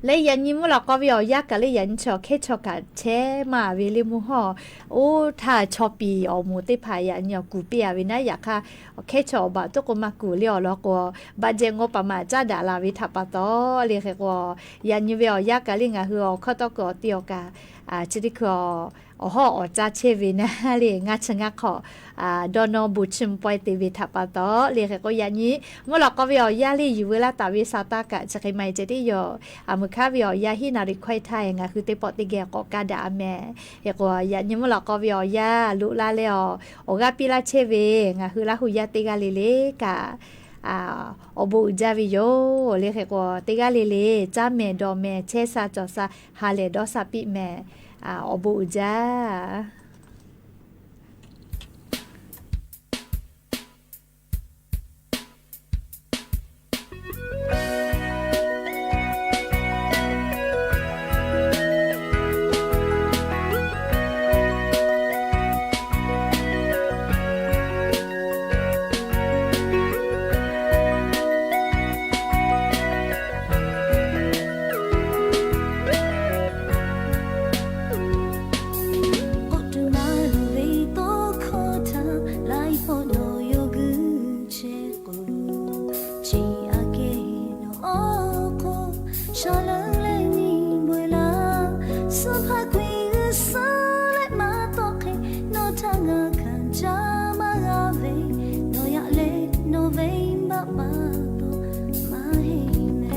Le yaꞈ nyi mvuhˇ lawꞈ k'aw ve awˬ yanˇ kaꞈ le yaꞈ nyi chi awˬ hkehˉ chaw kaꞈ chehˇ maˇ ve le mvuhˇ hawˇ oˇ htaˇ chaw piˍ awˬ moˍ teˇ hpaˍ yaꞈ nyi awˬ kuˬ piˇ a ve naˉ, yaꞈ hk'aˇ awˬ hkehˉ chaw awˬ baˬ toˉ k'o maˇ kuˬ le awˬ lawn k'o, baˆ jehˇ ngawˇ paˍ maꞈ caˉ daꞈ la ve htaꞈ pa taw le hk'e k'o, yaꞈ nyi ve awˬ yanˇ kaꞈ le ngaˬ hui awˬ hkawˇ tawˇ kuiˬ awˬ te awˬ kaꞈ chi teˇ hkui awˬ hawˉ awˬ caˇ chehˇ ve naˉ le ngaˇ chi ngaˇ hk'awꞈ dawˇ nawˇ bon chiˇ mvuh pawehˇ te ve htaꞈ pa taw le hk'e k'o, yaꞈ nyi mvuhˇ lawꞈ k'aw ve awˬ yanˇ le yuˬ veu laˇ taˍ ve saˍtanˍ kaꞈ chi hk'e maˇ heˆ ceh tiˉ yoˬ. Aˬ meuˍ hkanˉ ve awˬ yanˇ hiˉ naˍ riˍ hkawehˇ htaˇ ngaˬ hui teˇ pawˆ teˇ geh k'awꞈ kaˇ daꞈ a mehˍ. Hk'e k'o yaꞈ nyi mvuhˇ lawꞈ k'aw ve awˬ yanˇ loꞈ la leh awˬ, awˬ g'aˇ piˇ laˇ chehˇ ve ngaˬ hui Laˇ huˍ yaˇ teˇ g'aˇ le le kaꞈ awˬ bon uiˍ jaˇ ve yoˬ. Le hk'e k'o teˇ g'aˇ le le caˇ mehˍ dawˬ mehˍ chehˇ sha cawˬ sha ha lehˬ dawˇ sha piˇ mehˍ. Awˬ bon uiˍ jaˇ. K'oˆ tuˬ maˇ loˍ ve tawˇ hkawˇ htaꞈ laiˉ pawˆ nawˬ yawˇ guiˇ chehˇ k'o, chi aꞈ kehˉ nawˬ awˬ hk'oˆ shaw leuˉ leh nyi bawehˇ laˇ. Suh hpaˇ k'oˆ ve g'uˇ suhˍ leh maˇ tawˆ hk'e, nawˬ htaꞈ ngaˬ hkanˍ caˇ maˇ g'a ve, nawˬ yaꞈ leh nawˬ venˇbaˆ pa taw maˇ heˆ mehˍ.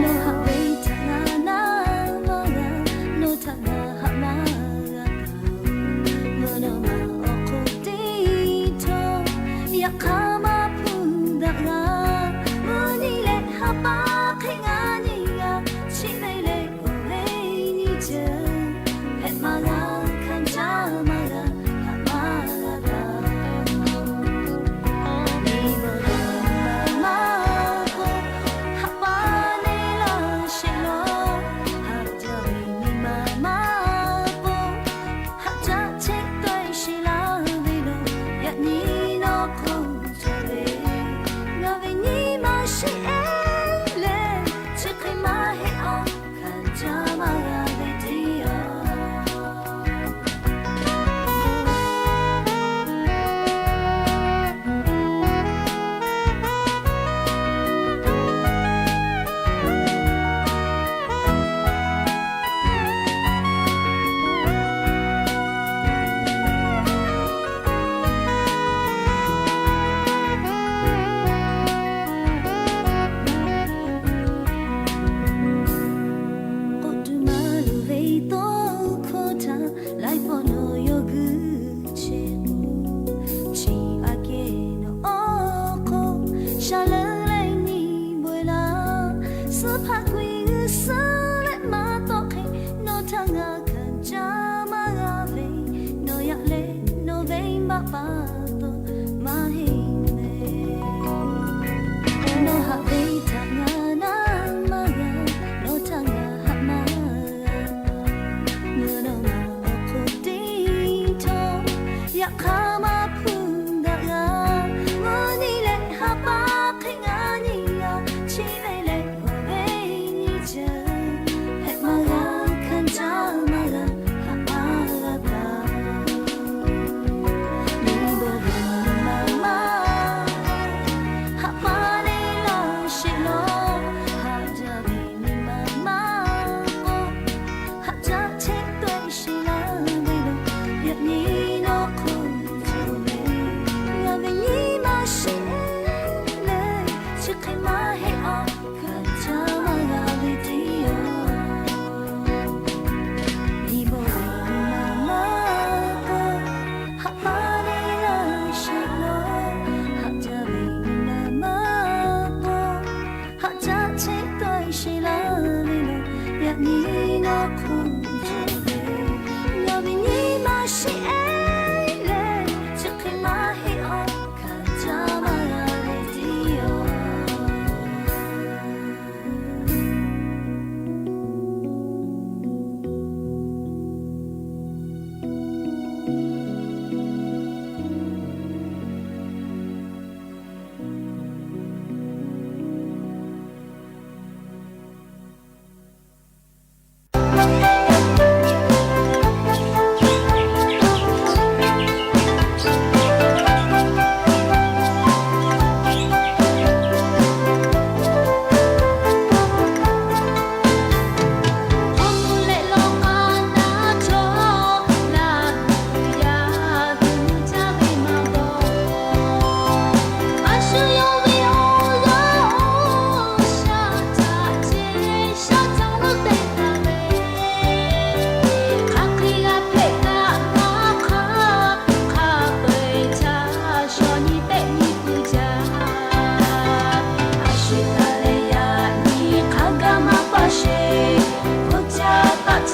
Nawˬ haꞈ ve htaꞈ ngaˬ naˉ maˇ g'a, nawˬ htaꞈ ngaˬ haꞈ maˇ g'a kaꞈ, mvuhˇ naw ma awˬ hk'oˆ teˇ htawˇ, yaꞈ hk'aˇ maˇ hpuˇ daꞈ g'a. Mvuhˇ nyi leh ha pa hk'e ngaˬ nyi g'a, chi ve leh k'oˆ ve nyi ceuˬ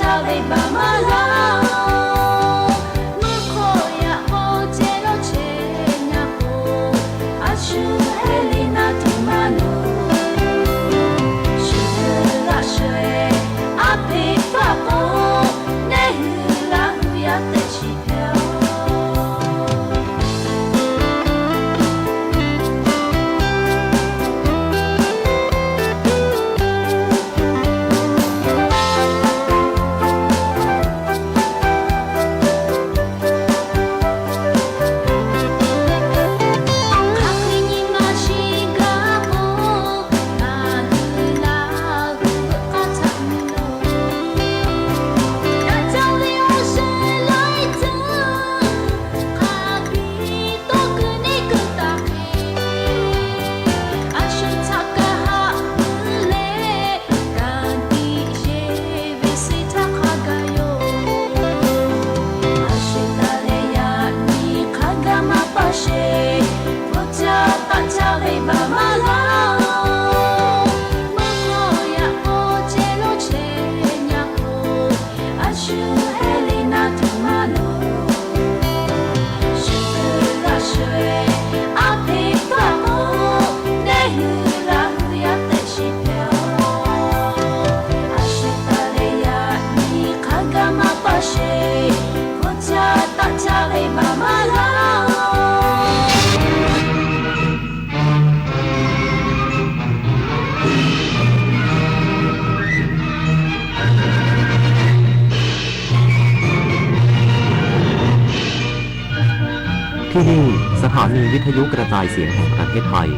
taˇ ve baˬ maˇ laˇ-oˬ. Mvuhˇ hk'aw yaꞈ k'aw ceh lawˇ chehˇ nyaˇ k'o, a shu hpehꞈ le naˇ tuˬ maˇ loˍ. Shu g'uiˬ g'aꞈ shu-e, a hpeꞈ paˆ k'o, neˇ hui Laˇ hu yaˇ tehꞈ shiˍ hpehꞈ-oˬ. Hk'aˬ hk'e nyi ma shiˍ gaˇ k'o, ngaˬ hui Laˇ hu veuꞈ k'aˇ htaꞈ nyi loˬ. Daꞈ jaˇ ve awˬ shehˍ laiˉ ceuˬ, hk'a biˇ tawˇ keu neˇ keu taˍ hk'e, a shu htaꞈ kaˇ haˆ pu leh, ka tiꞈ yeˬ ve suh htaˇ hk'a gaˬ yoˬ. A shu taˍ leh yaꞈ nyi hk'a gaˬ maˇ paˇ sheˍ, hpu caˇ taˆ caˇ ve baˬ maˇ laˇ-oˬ. Mvuhˇ hk'aw yaꞈ k'aw ceh lawˇ chehˇ nyaˇ k'o, a shu hpehꞈ le naˇ tuˬ maˇ loˍ. Shu g'uiˬ g'aꞈ shu-e, a hpeꞈ paˆ k'o, neˇ hui Laˇ hu yaˇ tehꞈ shiˍ hpehꞈ-oˬ. A shu taˍ leh yaꞈ nyi hk'a gaˬ maˇ paˇ sheˍ, hpu caˇ taˆ caˇ ve baˬ maˇ laˇ-oˬ. T ที่นี่ สถานีวิทยุกระจายเสียงแห่งประเทศไทย